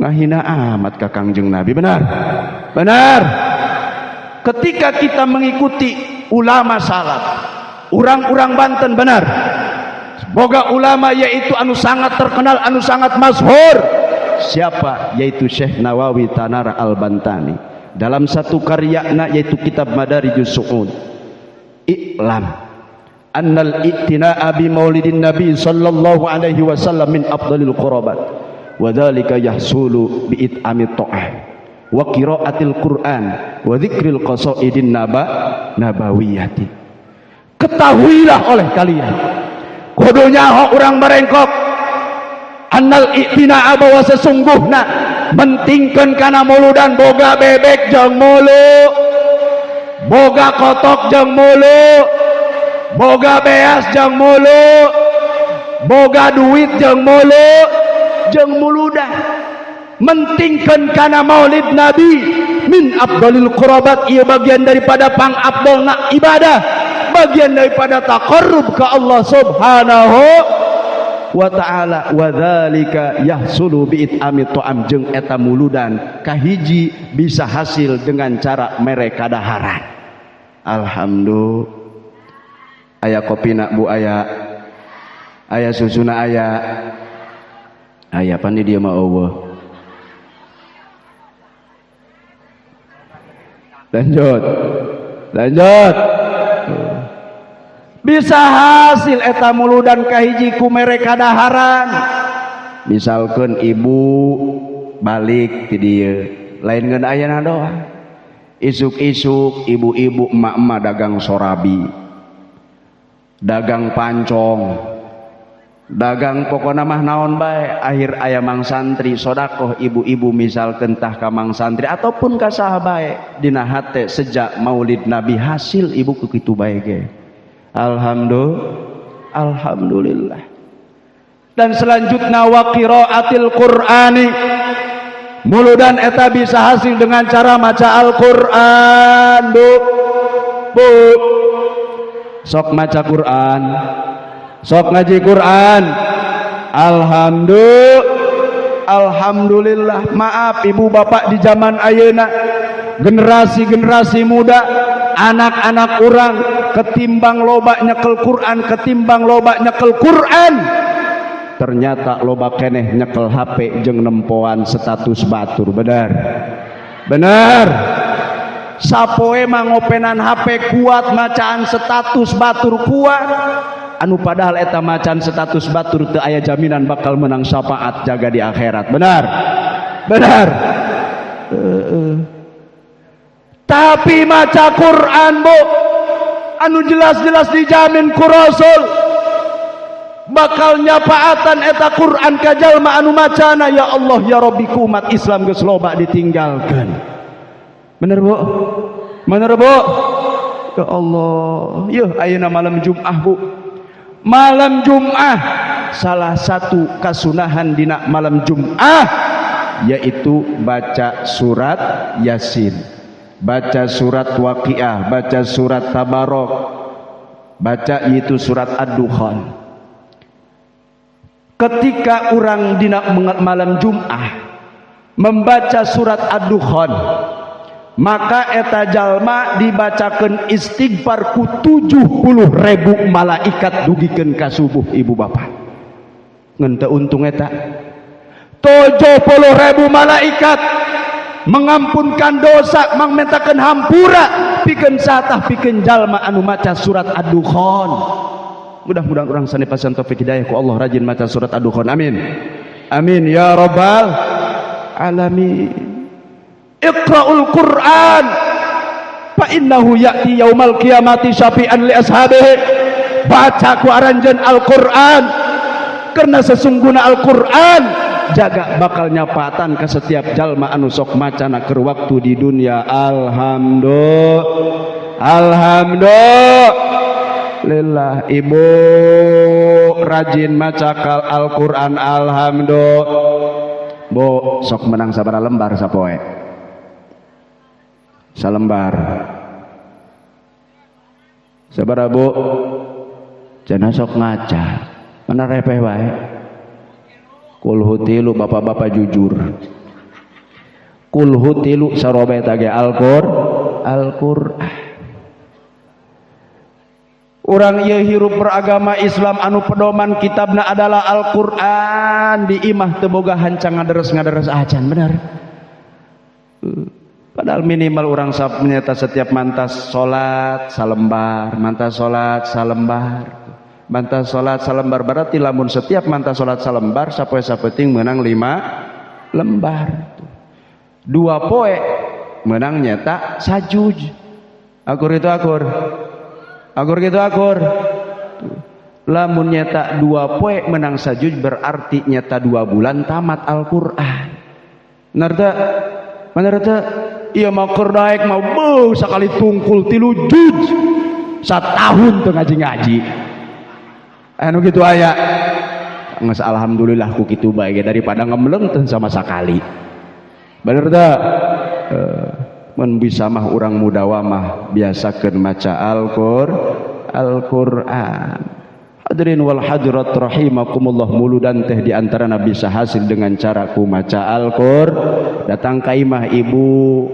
Ngahina amat ka Kangjeng Nabi, benar? Benar. Ketika kita mengikuti ulama salaf, orang-orang Banten, benar. Boga ulama yaitu anu sangat terkenal, anu sangat masyhur. Siapa? Yaitu Syekh Nawawi Tanara Al-Bantani. Dalam satu karyana yaitu kitab Madarijus Su'ud. I'lam annal i'tina'a bi maulidin Nabi sallallahu alaihi wasallam min afdalil qurabat. Wa dzalika yahsulu bi it'ami ta'ah wa qiraatil Qur'an wa dzikril qasaidin nabawiyati. Ketahuilah oleh kalian, kudu nyaho urang barengkok, annal i'tina'a bahwa sesungguhna mentingkeun kana muludan, boga bebek jeung mulu, boga kotok jeung mulu, boga beas jeung mulu, boga duit jeung mulu, jeung muludan, mentingkeun kana maulid Nabi, min afdalil qurabat, ieu bagian daripada pang afdalna ibadah, bagian daripada taqarrub ke Allah Subhanahu wa ta'ala. Wa dzalika yahsulu bi it'ami ta'am, jeung eta muludan kahiji bisa hasil dengan cara mere kadaharan. Alhamdulillah, aya kopina, Bu, aya, aya susuna, aya, aya pan di dieu mah eueuh. Lanjut, lanjut. Bisa hasil eta muludan kahiji ku mere kadaharan. Misalkan ibu balik ti dieu, lain ngeun ayana doang, isuk-isuk ibu-ibu, emak-emak dagang sorabi, dagang pancong, dagang pokona mah naon bae, akhir aya mang santri sodakoh ibu-ibu, misalkan tah ka mang santri ataupun ka saha bae, dina hate sejak maulid Nabi hasil ibu ku kitu bae ge. Alhamdulillah, alhamdulillah. Dan selanjutnya wa qiraatil Qur'ani, muludan eta bisa hasil dengan cara maca Al-Qur'an. Bu, Bu, sok maca Quran, sok ngaji Quran. Alhamdulillah, alhamdulillah. Maaf ibu bapak, di zaman ayeuna generasi-generasi muda, anak-anak orang, ketimbang loba nyekel Quran, ketimbang loba nyekel Quran, ternyata loba keneh nyekel HP jeung nempoan status batur. Benar, benar. Sapoe mah ngopenan HP kuat, macaan status batur kuat, anu padahal eta macan status batur teu aya jaminan bakal menang syafaat jaga di akhirat. Benar, benar. Tapi maca Quran, Bu, anu jelas-jelas dijamin ku Rasul. Bakal nyapaatan eta Quran ka jalma anu macana. Ya Allah ya Rabbi, ku umat Islam geus loba ditinggalkeun. Bener, Bu? Bener, Bu? Ya Allah, yeuh, ayeuna malam Jumat, Bu. Malam Jumat, salah satu kasunahan dina malam Jumat yaitu baca surat Yasin, baca surat Waqiah, baca surat Tabarok, baca itu surat Ad-Dukhan. Ketika orang dina malam Jumat membaca surat Ad-Dukhan, maka eta jalma dibacakan istighfar ku 70 ribu malaikat dugikeun ka subuh. Ibu bapak, ngan teu untung eta 70 ribu malaikat mengampunkan dosa, mangmentakeun hampura pikeun satah, pikeun jalma anu maca surat Ad-Dukhan. Mudah-mudahan urang sami dipasihan taufik hidayah ku Allah, rajin maca surat Ad-Dukhan. Amin, amin ya rabbal alamin. Iqra'ul Qur'an fa innahu ya'ti yaumal qiyamati syafi'an li ashabihi. Baca ku aranjeun Al-Qur'an karena sesungguhnya Al-Qur'an jaga bakal nyapatan ke setiap jalma anu sok macana keur waktu di dunia. Alhamdulillah, alhamdulillah. Ibu rajin maca Al-Qur'an, alhamdulillah. Bu, sok menang sabaraha lembar sapoe? Salembar? Sabaraha, Bu? Cenah sok ngaca mana repeh wae. Kulhu tilu. Bapak-bapak jujur, kulhu tilu sarobe tage Al-Qur Al-Qur'an. Urang ieu hirup beragama Islam anu pedoman kitabna adalah Al-Qur'an, di imah teu boga hancang ngaderes-ngaderes acan, bener? Padahal minimal urang nyata setiap mantas salat salembar, mantas salat salembar, mantas salat salembar. Berarti lamun setiap mantas salat salembar, sapoe sapeting menang 5 lembar, 2 poe menang nyata sajuj. Akur itu akur, akur gitu akur. Lamun nyata 2 poe menang sajuj, berarti nyata 2 bulan tamat Al-Quran. Bener teu? Bener teu? Iya, mau keur daek mau beuh sakali tungkul 3 juj, satahun teu ngaji-ngaji. Anu gitu aya. Geus, alhamdulillah ku kitu bae daripada ngemleng teu sama sakali. Bener teu? Mun bisa mah urang mudawamah, biasakeun maca Al-Qur'an. Hadirin wal hadirat rahimakumullah, muludan teh di antarana bisa hasil dengan cara ku maca Al-Qur. Datang ka imah ibu,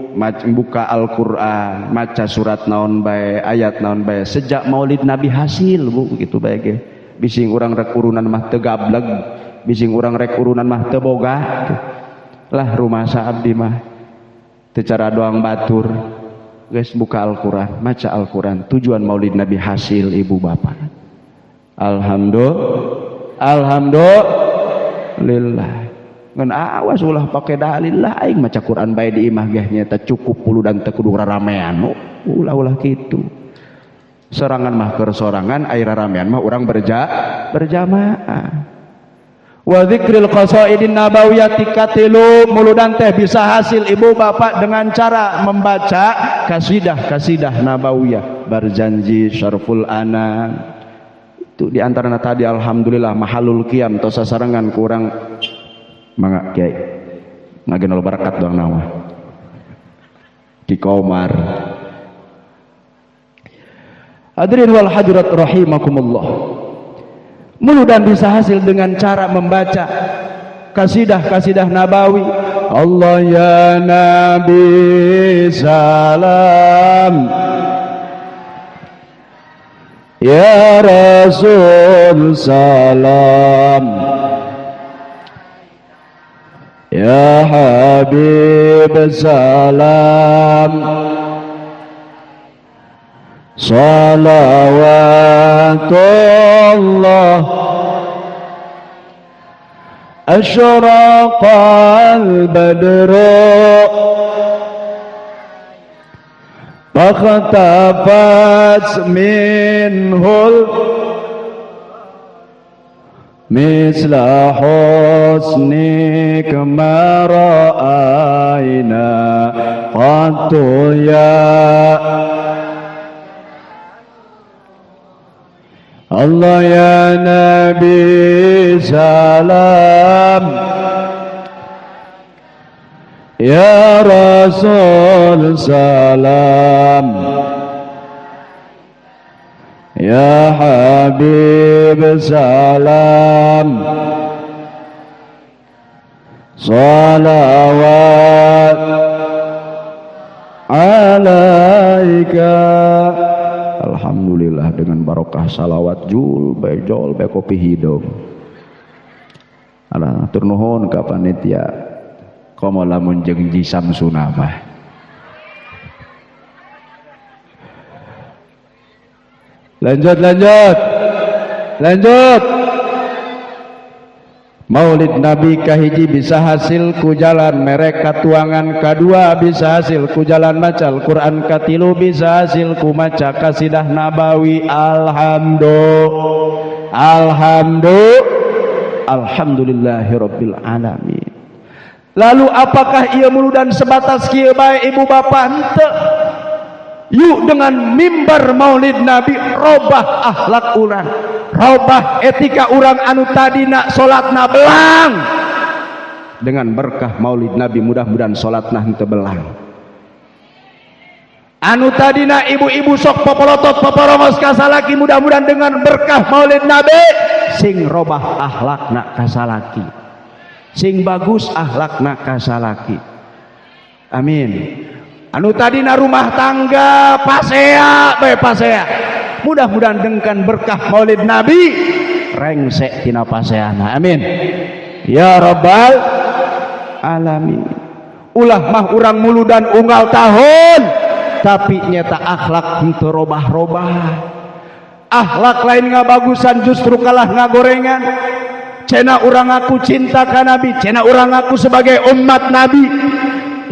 buka Al-Qur'an, maca surat naon bae, ayat naon bae. Sejak Maulid Nabi hasil, Bu, gitu bae ge. Bising urang rek urunan mah teu gableg, bising urang rek urunan mah teu boga. Lah, rumah abdi mah teu cara doang batur. Geus buka Al-Qur'an, maca Al-Qur'an. Tujuan Maulid Nabi hasil, ibu bapak. Alhamdulillah, alhamdulillah. Ngan awas ulah pakai dalil lah, aing maca Quran bae di imah geh nyata cukup puluh dan teu kudu ramean. Ulah, ulah kitu. Sorangan mah keur sorangan, air ramean mah urang berjamaah. Wa dzikril qasaidin nabawiyati. Katilu, muludan teh bisa hasil, ibu bapak, dengan cara membaca kasidah-kasidah nabawiyah, Barzanji, Syarful Anam. Itu di antara tadi. Alhamdulillah, mahalul qiyam tos sasarengan kurang. Mangga Kiai, ngagenol barakat doang nawa Ki Komar. Hadirin wal hadirat rahimakumullah, muludan bisa hasil dengan cara membaca kasidah-kasidah nabawi. Allah ya Nabi salam, ya Rasul salam, ya Habib salam, salawatullah. أشرق البدر فاختفت منه. Misla husnik ma ra'ayna qattu ya Allah ya Nabi salam ya Rasul salam ya Habib salam salawat alaika. Alhamdulillah dengan barokah salawat jul bejol be kopi hidung. Alah hatur nuhun ka panitia. Komo lamun jeung Ji Samsuna mah. Lanjut lanjut. Lanjut. Maulid Nabi kahiji bisa hasil ku jalan merek katuangan, kadua bisa hasil ku jalan maca Al-Quran, katilu bisa hasil ku maca kasidah Nabawi. Alhamdulillah, alhamdulillah, alhamdulillahirabbil alamin. Lalu apakah ia muludan sebatas kieu bae ibu bapak? Henteu. Yuk dengan mimbar Maulid Nabi robah akhlak urang, robah etika urang anu tadina salatna belang. Dengan berkah Maulid Nabi mudah-mudahan salatna henteu belang. Anu tadina ibu-ibu sok popolotot poporongos ka salaki, mudah-mudahan dengan berkah Maulid Nabi sing robah akhlakna ka salaki, sing bagus akhlakna ka salaki. Amin. Anu tadina rumah tangga pasea bae pasea, mudah-mudahan dengan berkah Maulid Nabi rengsek tina paseana. Amin ya rabbal alamin. Ulah mah urang muludan unggal tahun tapi nyata akhlak henteu robah-robah. Akhlak lain ngabagusan justru kalah ngagorengan. Cenah urang aku cinta ka Nabi, cenah urang aku sebagai umat Nabi.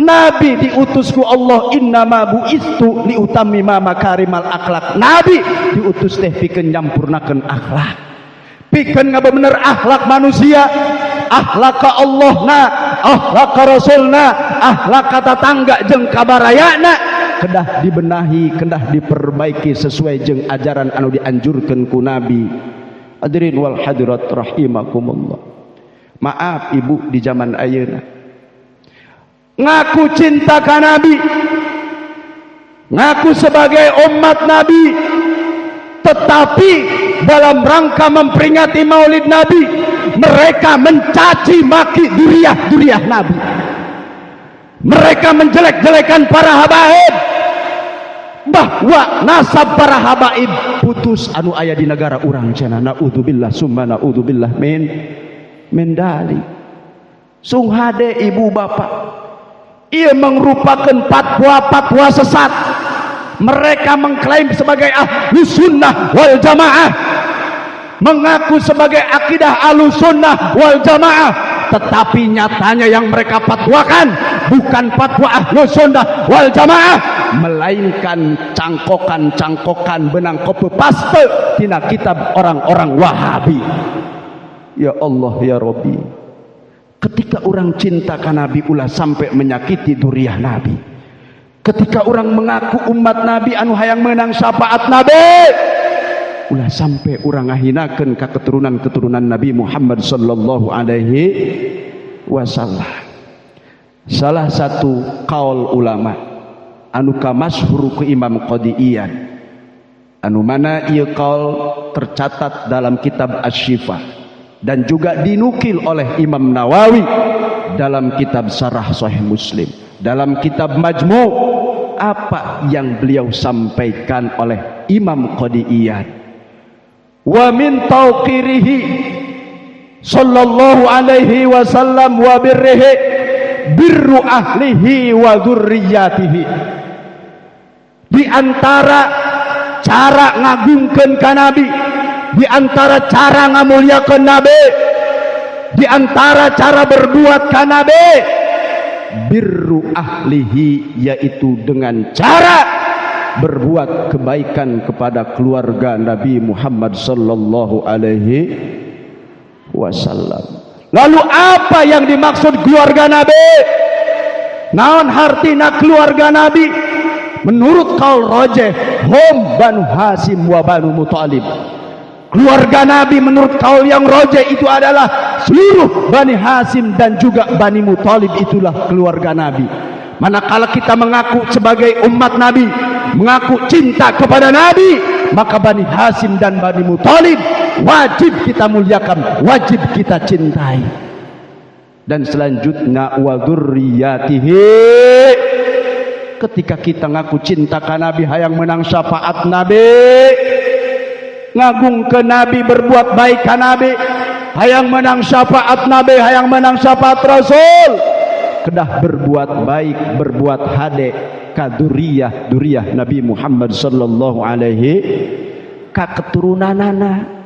Nabi diutus ku Allah, innama bu'istu liutammima makarimal akhlak. Nabi diutus teh pikeun nyampurnakeun akhlak, pikeun ngabener akhlak manusia, akhlak ka Allahna, akhlak ka Rasulna, akhlak ka tatangga jeung kabarayana kedah dibenahi, kedah diperbaiki sesuai jeung ajaran anu dianjurkeun ku Nabi. Hadirin wal hadirat rahimakumullah. Maaf ibu, di zaman ayeuna ngaku cinta ka Nabi, ngaku sebagai umat Nabi, tetapi dalam rangka memperingati Maulid Nabi mereka mencaci maki duriah-duriah Nabi, mereka menjelek-jelekan para habaib, bahwa nasab para habaib putus anu aya di negara urang cenah. Naudzubillah summa naudzubillah min dalik. Sung hade ibu bapak, ia merupakan fatwa-fatwa sesat. Mereka mengklaim sebagai ahlu sunnah wal jamaah, mengaku sebagai akidah ahlu sunnah wal jamaah, tetapi nyatanya yang mereka fatwakan bukan fatwa ahlu sunnah wal jamaah, melainkan cangkokan-cangkokan benang kopi paste tina kitab orang-orang Wahabi. Ya Allah ya Rabbi, ketika orang cinta ka Nabi ulah sampai menyakiti duriah Nabi. Ketika orang mengaku umat Nabi anu hayang menang syafaat Nabi, ulah sampai orang ngahinakeun ka keturunan-keturunan Nabi Muhammad sallallahu alaihi wasallam. Salah satu kaul ulama anu kamasyhur ku Imam Qadhi Iyad, anu mana ieu kaul tercatat dalam kitab Asy-Syifa dan juga dinukil oleh Imam Nawawi dalam kitab Syarah Sahih Muslim, dalam kitab Majmu', apa yang beliau sampaikan oleh Imam Qadhi Iyad, wa min tauqirihi sallallahu alaihi wasallam wa birrihi birru ahlihi wa dzurriyyatihi. Di antara cara ngagungkeun ka Nabi, di antara cara ngamuliakeun Nabi, di antara cara berbuat ka Nabi, birru ahlihi, yaitu dengan cara berbuat kebaikan kepada keluarga Nabi Muhammad sallallahu alaihi wasallam. wasallam. Lalu apa yang dimaksud keluarga Nabi? Naon hartina keluarga Nabi? Menurut kaul rajih, hum Banu Hasim wa Banu Muthalib. Keluarga Nabi menurut kaul yang rajih itu adalah seluruh Bani Hasim dan juga Bani Muthalib, itulah keluarga Nabi. Manakala kita mengaku sebagai umat Nabi, mengaku cinta kepada Nabi, maka Bani Hasim dan Bani Muthalib wajib kita muliakan, wajib kita cintai. Dan selanjutnya wa dzurriyyatihi. Ketika kita ngaku cinta ka Nabi, hayang menang syafaat Nabi, ngagung ke Nabi, berbuat baik ke Nabi, hayang menang syafaat Nabi, hayang menang syafaat Rasul, kedah berbuat baik, berbuat hade ka duriyah duriyah Nabi Muhammad sallallahu alaihi, ka keturunanana.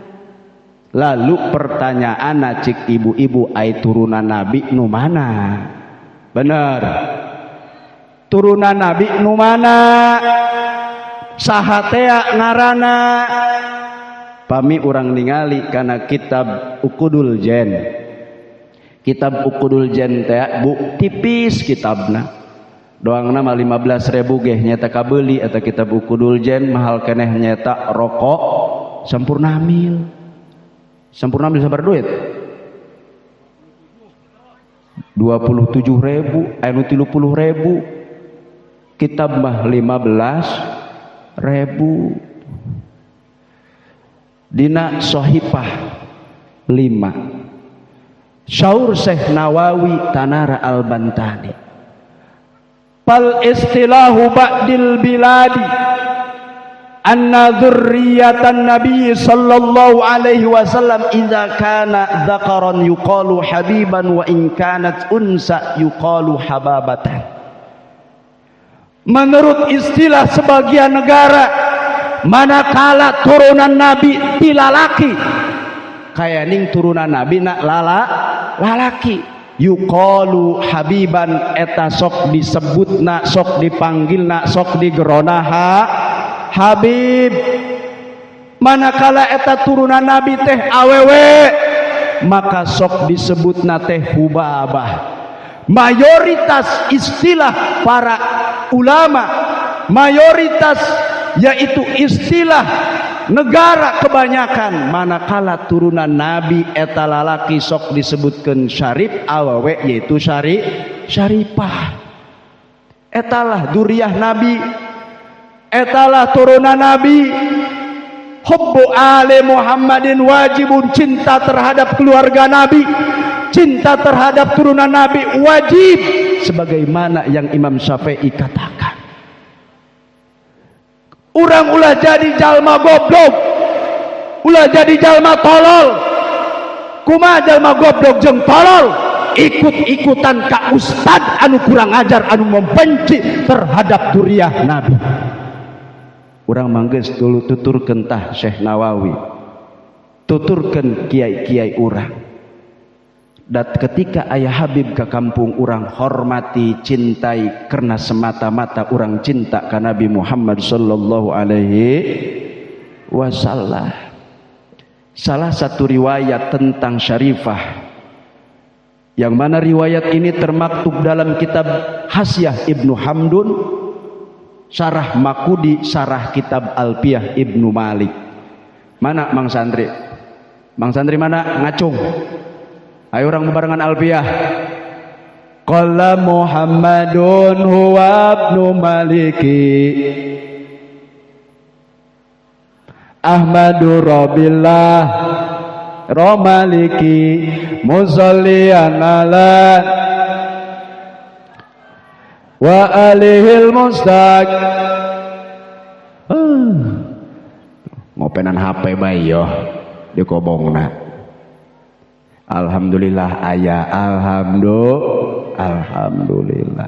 Lalu pertanyaan cik ibu-ibu, ai turunan Nabi nu mana? Bener, turunan Nabi nu mana? Saha tea ngaranna? Pami urang ningali kana kitab Uqudul Jen. Kitab Uqudul Jen teh bu tipis kitabna, doangna mah 15.000 geh nyata kabeuli eta kitab Uqudul Jen, mahal keneh nyata rokok Sampurna Mil. Sampurna Mil sabar duit 27.000, anu 30.000, kitab mah 15.000. Dina Sohipah 5 Syaur Syekh Nawawi Tanara Al-Bantani, fal istilahu ba'dil biladi anna dzurriyyatan nabi sallallahu alaihi wasallam idza kana dzakaran yuqalu habiban wa in kanat unsa yuqalu hababatan. Menurut istilah sebagian negara, manakala turunan Nabi tilalaki, kayaning turunan Nabi nak lala lalaki, yuqalu habiban, eta sok disebutna, sok dipanggilna, sok digerona ha Habib. Manakala eta turunan Nabi teh awewe, maka sok disebutna teh hubabah. Mayoritas istilah para ulama, mayoritas yaitu istilah negara kebanyakan, manakala turunan Nabi eta lalaki sok disebutkan syarif, awewe yaitu syarifah. Etalah duriah Nabi, etalah turunan Nabi. Hubbu ali Muhammadin wajibun, cinta terhadap keluarga Nabi, cinta terhadap turunan Nabi wajib, sebagaimana yang Imam Syafi'i katakan. Urang ulah jadi jalma goblok, ulah jadi jalma tolol. Kumaha jalma goblok jeung tolol? Ikut-ikutan ka ustad anu kurang ajar, anu membenci terhadap duriah Nabi. Urang mangges dulu tuturkeun tah Syekh Nawawi, tuturkeun kiai-kiai urang. Dat ketika ayah Habib ke kampung urang, hormati, cintai karena semata-mata urang cinta ka Nabi Muhammad sallallahu alaihi wasallam. Salah satu riwayat tentang Syarifah, yang mana riwayat ini termaktub dalam kitab Hasyah Ibnu Hamdun, Syarah Makudi, Syarah kitab Alfiyah Ibnu Malik. Mana Mang Santri? Mang Santri mana? Ngacung. Ayo orang bebarengan Alfiyah. Qala Muhammadun huwa ibnu Maliki Ahmadu Rabbillah Romaliki musallian ala wa alihil mustaq. Ngopenan HP bae yo di kobongna. Alhamdulillah ayah, alhamdulillah.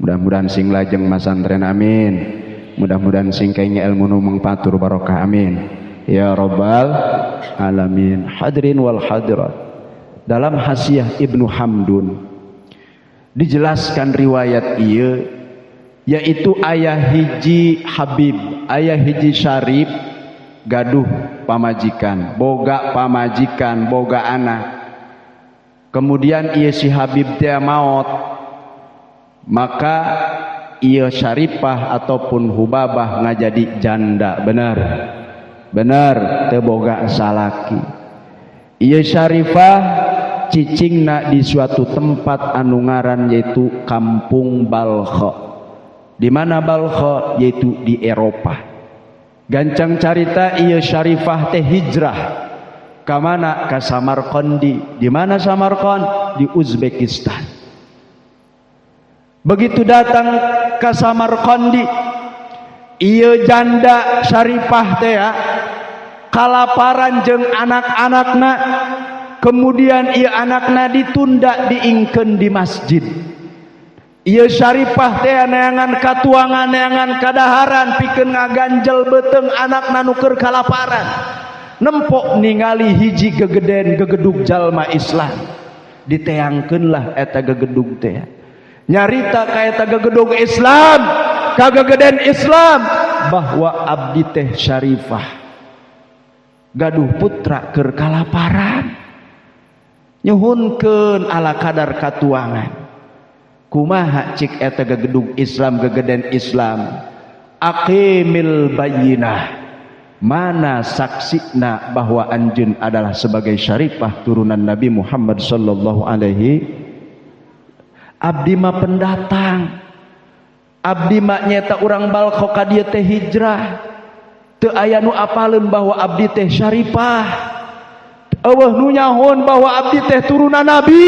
Mudah-mudahan sing lajeng masantren, amin. Mudah-mudahan sing kayaknya ilmu nu mangpatur barokah, amin. Ya rabbal alamin. Hadirin wal hadirat. Dalam Hasiah Ibnu Hamdun dijelaskan riwayat ieu, yaitu ayah hiji Habib, ayah hiji Syarif gaduh pamajikan, boga pamajikan, boga anak. Kemudian ieu si Habib teh maot, maka ieu Syarifah ataupun Hubabah ngajadi janda. Benar, benar, teu boga salaki. Ieu Syarifah cicingna di suatu tempat anu ngaran yaitu Kampung Balkha. Di mana Balkha? Yaitu di Eropa. Gancang carita, ieu Syarifah teh hijrah ka mana? Ka Samarkandi. Di mana Samarkand? Di Uzbekistan. Begitu datang ke Samarkandi, ieu janda Syarifah teh ya, kalaparan jeung anak-anakna. Kemudian ieu anakna ditunda, diingkeun di masjid. Ieu Syarifah teh neangan katuangan, neangan kadaharan pikeun ngaganjel beuteung anakna nu keur kalaparan. Nempok ningali hiji gegeden, gegedug jalma Islam. Diteangkeun lah eta gegedug teh, nyarita ka eta gegedug Islam, ka gegeden Islam, bahwa abdi teh Syarifah, gaduh putra keur kalaparan, nyuhunkeun ala kadar katuangan. Kumaha cik eta gegedug Islam, gegeden Islam? Aqimil bayyinah. Mana saksina bahwa anjeun adalah sebagai syarifah turunan Nabi Muhammad sallallahu alaihi? Abdi mah pendatang, abdi mah nyeta urang Balkho, ka dieu teh hijrah. Teu aya nu apaleun bahwa abdi teh syarifah, euweuh nu nyahoan bahwa abdi teh turunan Nabi.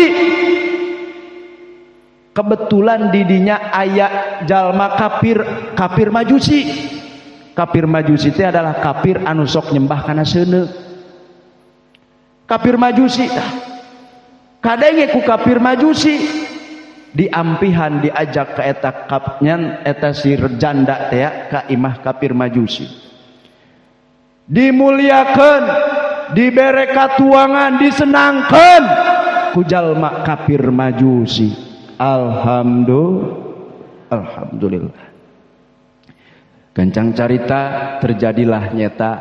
Kebetulan didinya aya jalma kafir, kafir Majusi. Kafir Majusi itu adalah kafir anu sok nyembah kana seuneu, kafir Majusi. Tah, kadenge ku kafir Majusi, diampihan, diajak ke eta kapnyan, eta si janda teh ka imah kafir Majusi, dimuliakan, dibere katuangan, disenangkan ku jalma kafir Majusi. Alhamdulillah, alhamdulillah. Kencang carita, terjadilah nyata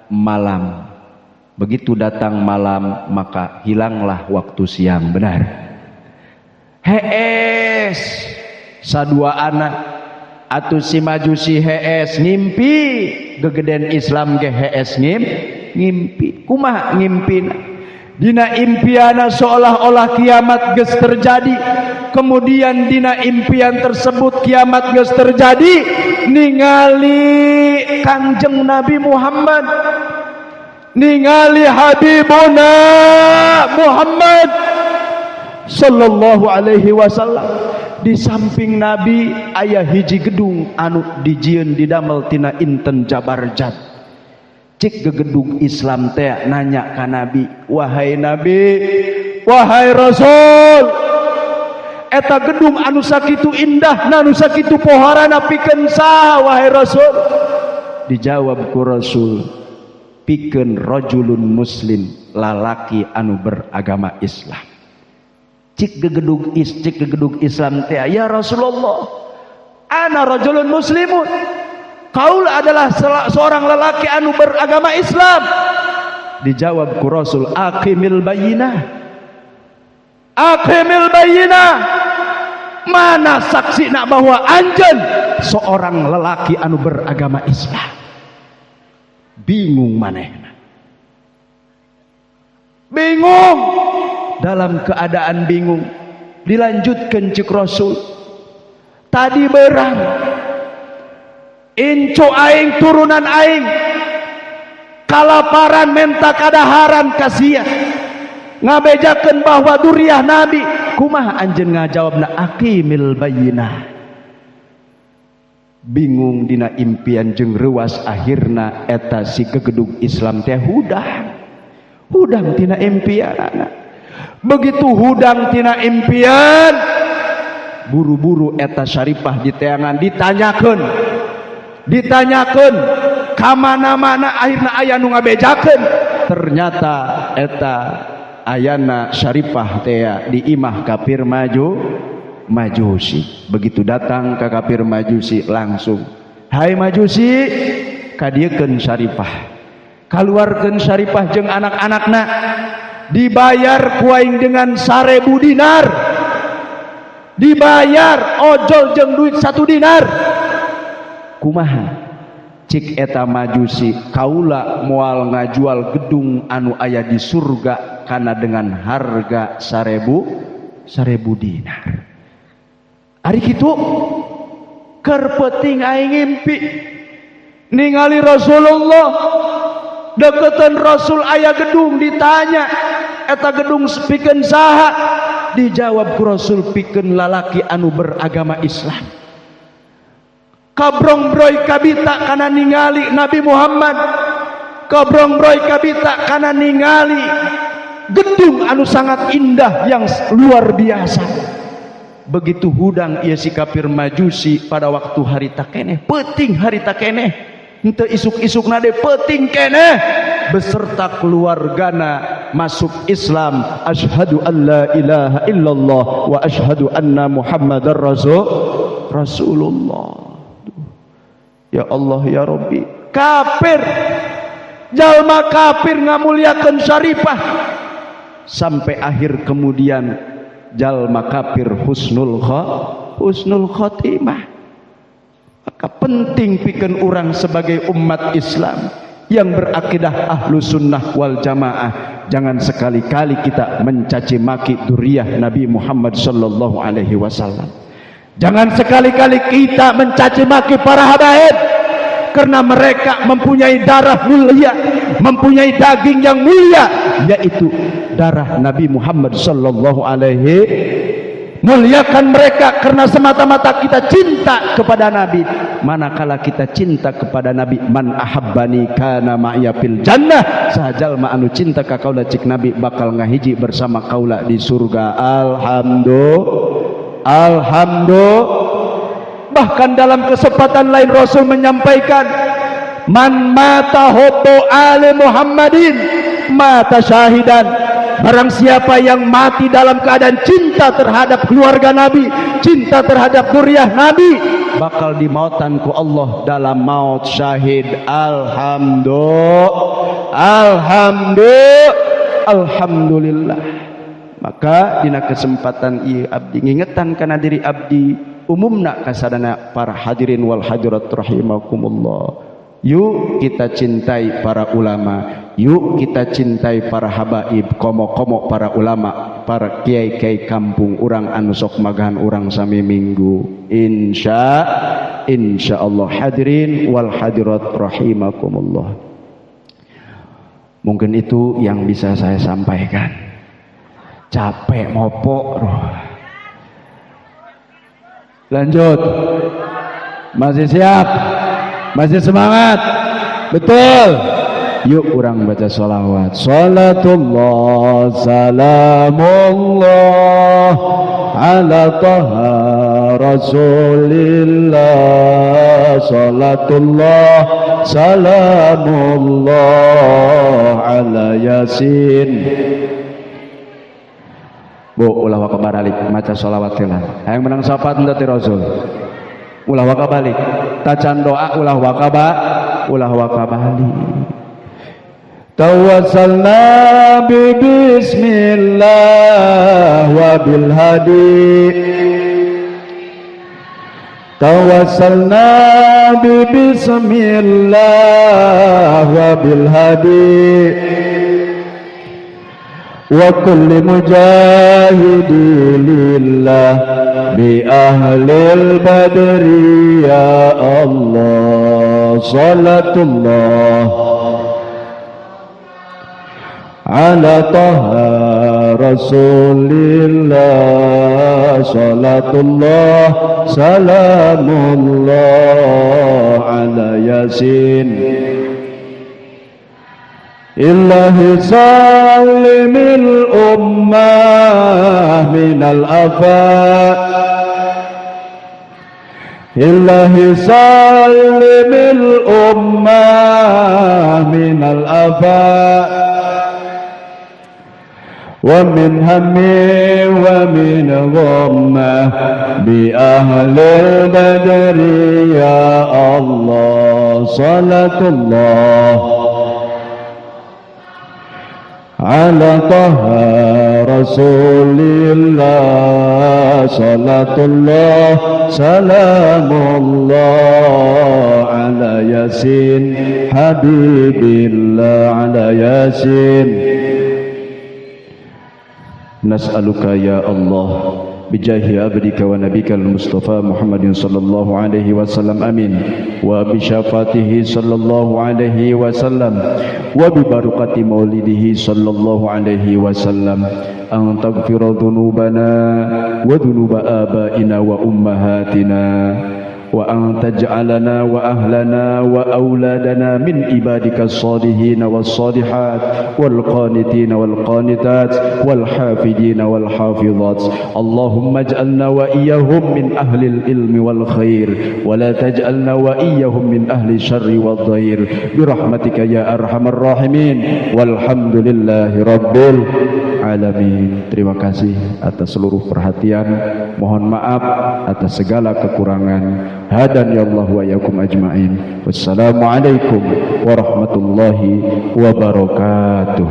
malam. Begitu datang malam, maka hilanglah waktu siang. Benar, hees sadua anak atau si Majusi hees ngimpi, gegeden Islam ge hees ngimpi. Kumaha ngimpina? Dina impiana seolah-olah kiamat geus terjadi. Kemudian dina impian tersebut kiamat geus terjadi, ningali Kangjeng Nabi Muhammad, ningali Habibuna Muhammad sallallahu alaihi wasallam. Di samping Nabi aya hiji gedung anu dijieun, didamel tina inten jabarjat. Cik gegedug Islam teh nanya ka Nabi, "Wahai Nabi, wahai Rasul, eta gedung anu sakitu indah, anu sakitu poharana, pikeun saha, wahai Rasul?" Dijawab ku Rasul, "Pikeun rajulun muslim, lalaki anu beragama Islam." Cik gegedug Islam teh, "Ya Rasulullah, ana rajulun muslimun, kaula adalah seorang lelaki anu beragama Islam." Dijawab ku Rasul, "Aqimil bayyinah, aqimil bayyinah. Mana saksi nak bahwa anjeun seorang lelaki anu beragama Islam?" Bingung manehna, bingung. Dalam keadaan bingung, dilanjutkan cek Rasul, "Tadi berang incu aing, turunan aing kalaparan, menta kadaharan ka sia, ngabejakeun bahwa duriah Nabi. Kumaha anjeun ngajawabna? Aqimil bayyinah." Bingung dina impian jeung reuas, akhirna eta si gegedug Islam teh hudang, hudang tina impian. Begitu hudang tina impian, buru-buru eta Syarifah diteangan, ditanyakeun, ditanyakeun kamana-mana, akhirna aya nu ngabejakeun. Ternyata eta ayana Syarifah teh di imah kafir Majusi. Begitu datang ke kafir Majusi, langsung, "Hai Majusi, kadiekeun Syarifah." Kaluarkeun Syarifah jeung anak-anakna. Dibayar ku aing dengan 1000 dinar, dibayar ojol jeng duit 1 dinar, kumaha? Cik eta Majusi, kaula moal ngajual gedung anu aya di surga karena dengan harga 1000 dinar. Ari kitu, keur peuting aing ngimpi ningali Rasulullah, deketan Rasul aya gedung. Ditanya, eta gedung pikeun saha? Dijawab ku Rasul, pikeun lalaki anu beragama Islam. Kabrongbroy kabita kana ningali Nabi Muhammad, kabrongbroy kabita kana ningali gedung anu sangat indah yang luar biasa. Begitu hudang ieu si kafir Majusi pada waktu harita keneh, peuting harita keneh, henteu isuk-isuk nade, peuting keneh, beserta keluargana masuk Islam. Asyhadu an la ilaha illallah wa asyhadu anna Muhammadar Rasulullah. Ya Allah, ya Rabbi, kafir, jalma kafir ngamuliakeun syarifah sampai akhir. Kemudian jalma kafir husnul khotimah. Maka penting pikeun urang sebagai umat Islam yang berakidah Ahlu Sunnah wal Jamaah, jangan sekali-kali kita mencaci maki dzurriyah Nabi Muhammad sallallahu alaihi wasallam. Jangan sekali-kali kita mencaci maki para habaib, karena mereka mempunyai darah mulia, mempunyai daging yang mulia, yaitu darah Nabi Muhammad sallallahu alaihi. Muliakan mereka karena semata-mata kita cinta kepada Nabi. Manakala kita cinta kepada Nabi, man ahabbani kana ma'ya fil jannah, saha jalma anu cinta ka kaula, cik Nabi, bakal ngahiji bersama kaula di surga. Alhamdulillah, alhamdulillah. Bahkan dalam kesempatan lain Rasul menyampaikan, man mata hubbu ali Muhammadin mata syahidan. Barang siapa yang mati dalam keadaan cinta terhadap keluarga Nabi, cinta terhadap dzurriyah Nabi, bakal dimautan ku Allah dalam maut syahid. Alhamdulillah, alhamdulillah, alhamdulillah. Maka dina kesempatan ieu abdi ngingetan kana diri abdi, umumna kasadana para hadirin wal hadirat rahimakumullah. Yuk kita cintai para ulama, yuk kita cintai para habaib, komo-komo para ulama, para kiai-kiai kampung urang anu sok magahan urang sami minggu. Insya Allah, hadirin wal hadirat rahimakumullah. Mungkin itu yang bisa saya sampaikan. Capek mopok. Lanjut. Masih siap? Masih semangat? Betul? Yuk urang baca sholawat. Salatullah salamullah ala Taha Rasulillah. Salatullah salamullah ala Yasin. Bu, ulah waka baralik maca sholawat heula. Hayang menang syafaat henteu ti Rasul? Ulah waka balik. Tacan doa ulah waka ba, ulah waka balik. Tawassalna bi bismillah wa bil hadi. Tawassalna bi bismillah wa bil hadi wa kulli mujahidi lillah bi ahlil badri, ya Allah. Salatullah ala Taha Rasulillah. Salatullah salamullah ala Yasin. Ilahi salimil ummah minal afat. Ilahi salimil ummah minal afat wa min hammi wa min ghammah bi ahlil badri, ya Allah. Salatullah على طه رسول الله صلاة الله سلام الله على ياسين حبيب الله على ياسين. نسألك يا الله بجاه عبدك ونبيك المصطفى محمد صلى الله عليه وسلم آمين، وبشفاعته صلى الله عليه وسلم، وببركة مولده صلى الله عليه وسلم، أن تغفر ذنوبنا وذنوب آبائنا وأمهاتنا، وأن تجعلنا وأهلنا وأولادنا من عبادك الصالحين والصالحات والقانتين والقانتات والحافظين والحافظات. اللهم اجعلنا وإياهم من أهل العلم والخير، ولا تجعلنا وإياهم من أهل الشر والضير، برحمتك يا أرحم الراحمين. والحمد لله رب العالمين. Terima kasih atas seluruh perhatian. Mohon maaf atas segala kekurangan. هداني الله وإياكم أجمعين. Wassalamualaikum warahmatullahi wabarakatuh.